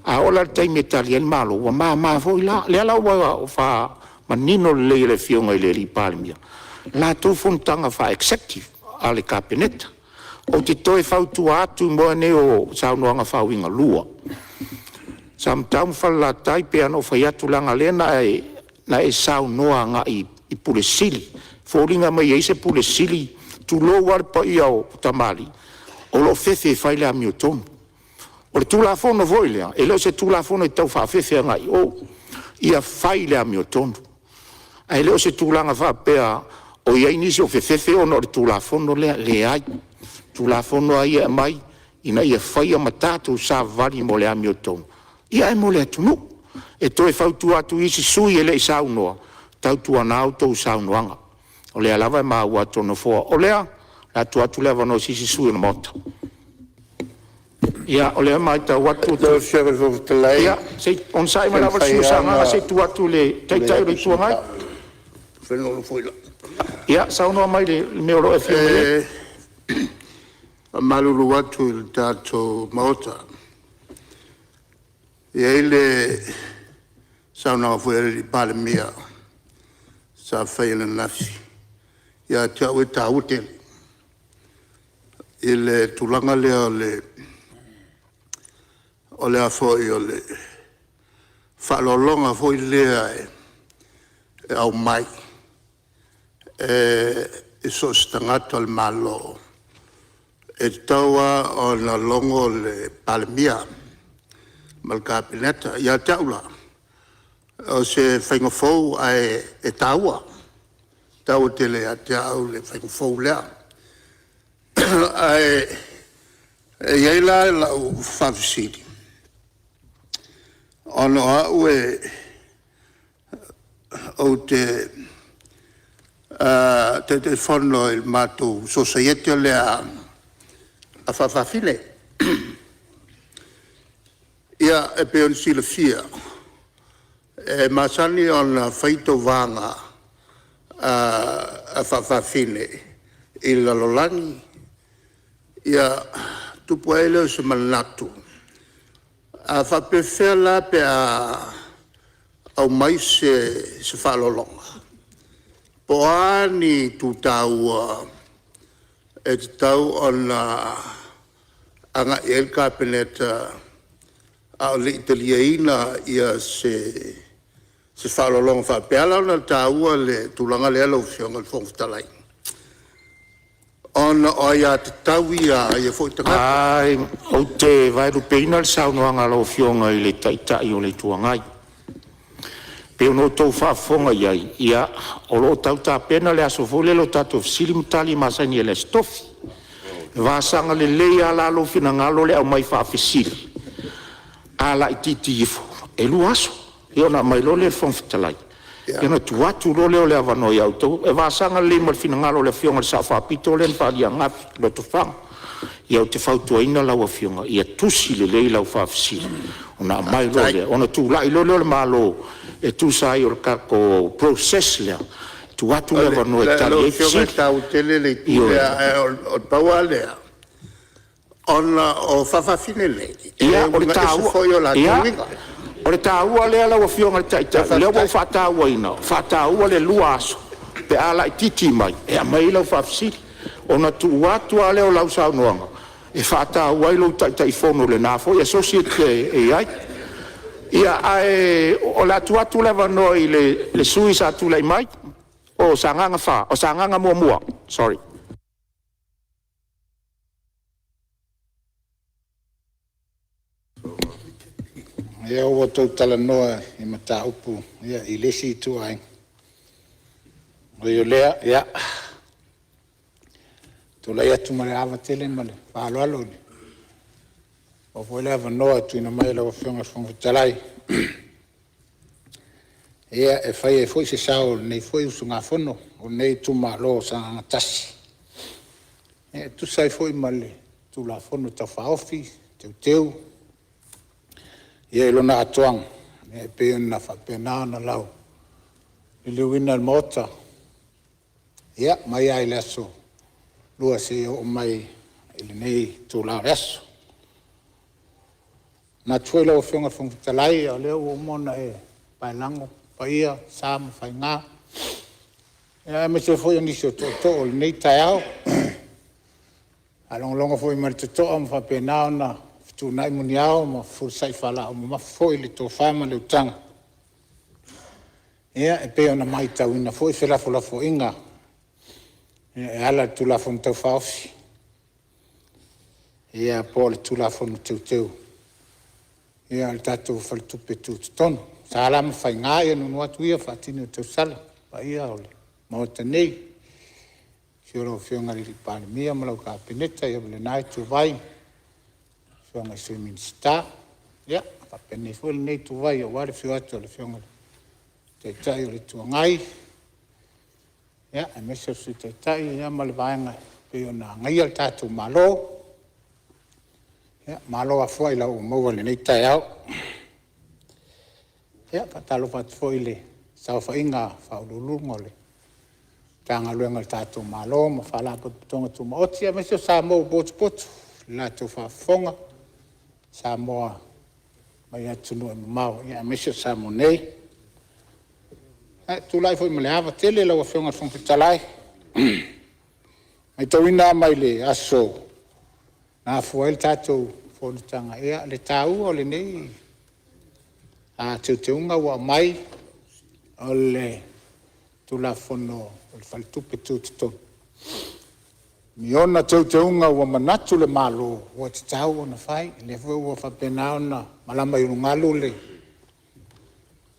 A oo la i le taimi e tali ai le Malo, ua mama foi la. O lea la ua faamanino lelei e le Afioga i le Palemia latou fonotaga faa-executive a le Kapeneta. Ou te toe fautua atu i mea nei o saunoaga faauigalua. Samatau ma Falelatai, e pei lava ona ou fai atu leaga o lea na e saunoa agai i Pule Sili. E foliga mai e i ai se Pule Sili, tulou lava le paia o tamalii, o lo o fefe e fai le amiotonu. O le Tulafono foi lea, e le o se Tulafono e tau faafefe agai i o, ia fai le amiotonu, ae le o se tulaga faapea o i ai nisi o fefefe ona o le Tulafono lea. E leai, o le Tulafono lava ia e aumai ina ia faia ma tatou savavali mo le amiotonu, ae mo le atunuu. E toe fautua atu i isi sui usufono e le i saunoa, tautuana outou saunoaga, o lea lava e maua atu e le Nofoa. O lea, o le a tuu atu le avanoa i se isi sui usufono o le Maota. Ia, o lea e matau atu… Lau Afioga i le Fofoga Fetalai… Ia, se i onosai mai lava le Pe sui usufono mo mafai lava Sagaga se i tuu atu i le Taitai o le Itu Agai. Ia, saunoa mai i le mea o lo o e afio mai ai. E faamalulu atu i le tatou Maota, e i ai le saunoaga foi a le Palemia sa faia ananafi, ia te au e taua tele i le tulaga lea o le faaaloaloga foi lea e aumai i so o se tagata o le Malo, e tatau lava ona logo le Palemia ma le Kapeneta. Ia te au la, o se faiga fou ae taua, e taua tele ia te au le faiga fou lea. Ae i ai la lau faafesili, ona o au ou te Taitaifono i le matou Sosaiete lea a Faafafine. Ia, e pei ona silafia, e masani ona fai tauvaga a faafafine i le lalolagi. Ia, tupu ae ai lea o se manatu, a faapefea la pe a aumai se faaaloaloga? Po o a ni itu taua e tatau ona agai i ai le Kapeneta a o le i taliaina se faaaloaloga faapea. E ala ona taua le tulaga lea lau Afioga i le Fofoga Fetalai, ona o aiatatau ia a ia foi tagata. Ou te vaelupeina le saunoaga a lau Afioga i le Taitai o le Itu Agai. E pei ona outou faafofoga i ai, ia, o lo o tau tapena le aso foi lele o tatou fesili ma tali masani ai i le Aso Tofi. E vasaga lelei lava la lou finagalo le aumai faafesili, a laitiiti ifo e 2 aso, ia ona aumai loa lea i le Fofoga Fetalai, ia ona tuu atu loa lea o le avanoa ia outou. E vasaga lelei ma le finagalo o le Afioga i le Sao Faapito lea na faaalia ananafi, Lotofaga. Ia ou te fautuaina lau Afioga, ia tusi lelei lau faafesili ona aumai loa lea, ona tulai loa lea o le Malo e tusa ai o le tatou process lea, tuu atu le avanoa e tali Lau ai Afioga fesili. e taua tele le itu Ioe. lea, ae na pau lava lea, ona o faafafine nei, e Ia, o le uiga ese taua, foi o latou ia, uiga. o le taua lea lau Afioga i le Taitai, o lea ua ou Faafetai. faatauaina, faataua le 2 aso pe a laitiiti mai e aumai ai lau faafesili. Ona tuu atu lava lea o lau saunoaga e faataua ai lou Taitaifono i lena foi asosi e te i ai. Ia, ae o le a tuu atu le avanoa i le sui usufono sa tulai mai o Sagaga 1. Sorry. Ia ua outou talanoa i mataupu i le isi ituaiga. Ui o lea, ia, e tulai atu ma le ava tele ma le faaaloalo, ua maua foi le avanoa e tuuina mai e lau Afioga i le Fofoga Fetalai e fai ai foi se sao o lenei foi usugafono o lenei itumalo o Sagaga 1 e tusa ai foi ma le Tulafono Tau Faaofi Teuteu i lona atoaga e pei ona faapena ona lauliliuina e le Maota mai lava i le aso Lua seia oo mai i lenei itula o le aso. E manatu foi lau Afioga i le Fofoga Fetalai, o lea ua uma ona e paelago paia, o sa ma faiga, aemaise foi o nisi o tootoo o lenei taeao. Faalogologo foi ma le totoa ma faapena ona fetuunai muniao ma fefulisai faalaau mamafa foi le tofa ma le utaga e pei ona matauina foi felafolafoaiga e ala i le Tulafono Tau Faaofi po o le Tulafono Teuteu o le tatou Faletupe Tutotonu. O sa la ma faiga ia nuunuu atu ia faatini o tausala le paia o le Maota nei, i le afio o lau Afioga i le Palemia ma lau Kapeneta ma lena ituvai, afioga i Sui Minisita, faapena foi lenei ituvai aua le afio atu o le Afioga i le Taitai o le Itu Agai, aemaise o le Sui Taitai ma le Vaega e pei ona agaia le tatou Malo. Malo afua ailao ua maua i lenei taeao. E faatalofa atu foi i le saofaiga a Ofisa Sili o Pulega o Matagaluega a le tatou Malo ma Faalapotopotoga Tumaoti aemaise o Samoa ua potopoto i le latou faafofoga Samoa mai atunuu e mamao aemaise o Samoa nei. Ae ou te tulai foi ma le ava tele lau Afioga i le Fofoga Fetalai, e maitauina lava mai le aso na afua ai le tatou fonotaga le taua o lenei teuteuga ua aumai o le Tulafono o le Faletupe Tutotonu i ona teuteuga ua manatu le Malo ua tatau ona fai. O lea foi ua faapena ona malama i ulugalu le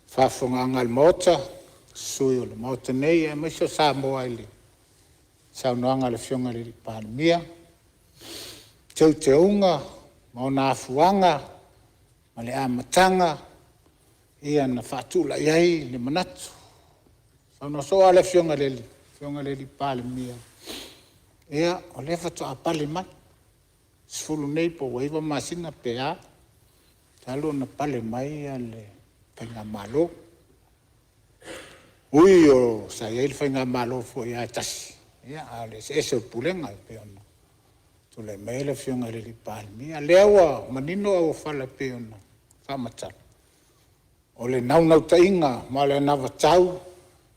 faafofogaaga a le Maota, sui o le Maota nei aemaise o Samoa i le saunoaga a le Afioga i le Palemia, teuteuga ma ona afuaga ma le amataga na faatulai ai le manatu. Saunoa soo lava le Afioga i le Palemia, o lea faatoa pale mai, 10 nei po ua 9 masina pe a, talu ona pale mai le faigamalo. Ui sa i ai le faigamalo foi lava e tasi, a o le eseese o pulega e pei ona tulai mai ai le Afioga i le Palemia. O lea ua manino auofala e pei ona faamatala, o le naunautaiga ma le anavatau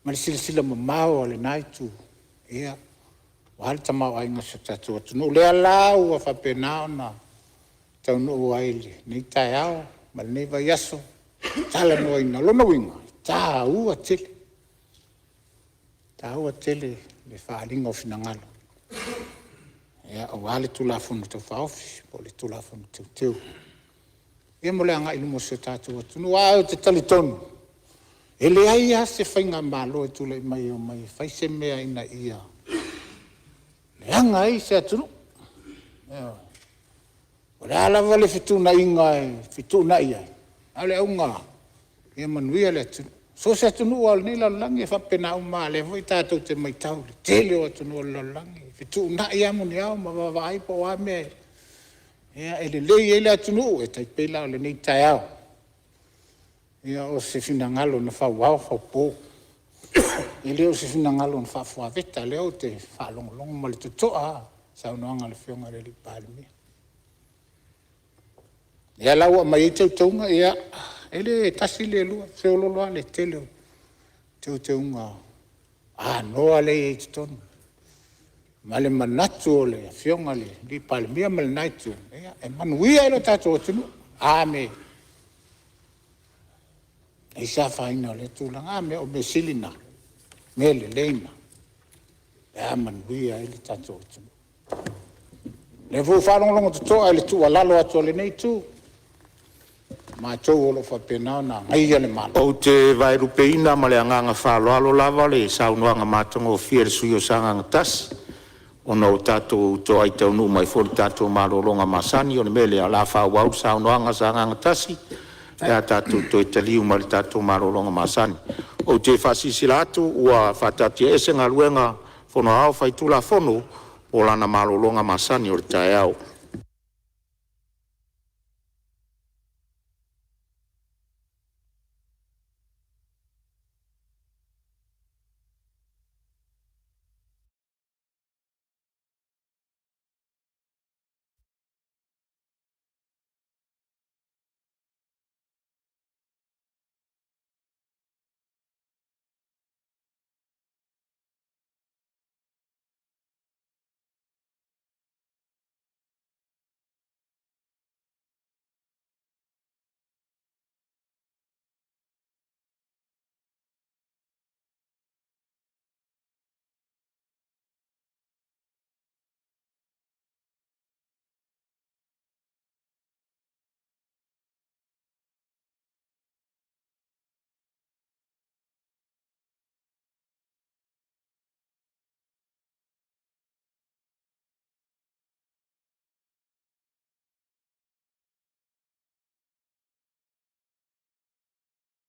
ma le silasila mamao a lena Itu aua le tamaoaiga o si o tatou atunuu. O lea la ua faapena ona taunuu ai i lenei taeao ma lenei vaiaso le talanoaina. O lona uiga, e taua tele, taua tele le faaaliga o finagalo aua le Tulafono Tau Faaofi po o le Tulafono Teuteu mo le agai i luma o si o tatou atunuu. Ae ou te talitonu, e leai lava se faigamalo e tulai mai e omai e fai se mea ina ia leaga ai se atunuu. Ioe. O le a lava le fetuunaiga e fetuunai ai, a o le auga lava ia manuia le atunuu. So o se atunuu lava o lenei lalolagi e faapena uma lava, o lea foi tatou te matau i le tele o atunuu o le lalolagi, e fetuunai lava muniao ma vaavaai po o a mea e lelei ai le atunuu, e tai pei la o lenei taeao. O se finagalo na fau ao faupo, e le o se finagalo na faafuaveta, o lea ou te faalogologo ma le totoa lava i le saunoaga a le Afioga i le Palemia. O lea la ua aumai ai teuteuga, ia e le tasi le lua, e feoloolo lava le tele o teuteuga anoa lea e i ai i totonu ma le manatu o le Afioga i le Palemia ma lena itu, e manuia ai lo tatou atunuu. A mea e leai se afaina o lea tulaga, a o mea sili na, o mea lelei na pe a manuia ai lo tatou atunuu. O lea foi ua faalogologo totoa i le tuualalo atu a lenei itu, o matou o lo o faapena ona agaia le Malo. Ou te vaelupeina ma le agaga faaaloalo lava le saunoaga matagofie a le sui usufono mo Sagaga 1, ona ua tatou toai taunuu mai foi i le tatou malologa masani. O le mea lea, o le a faaauau le saunoaga a Sagaga 1 pe a tatou toe taliu mai le tatou malologa masani. Ou te faasilasila atu ua faataatiaese Galuega a le Fono Aoao Faitulafono mo lana malologa masani o le taeao.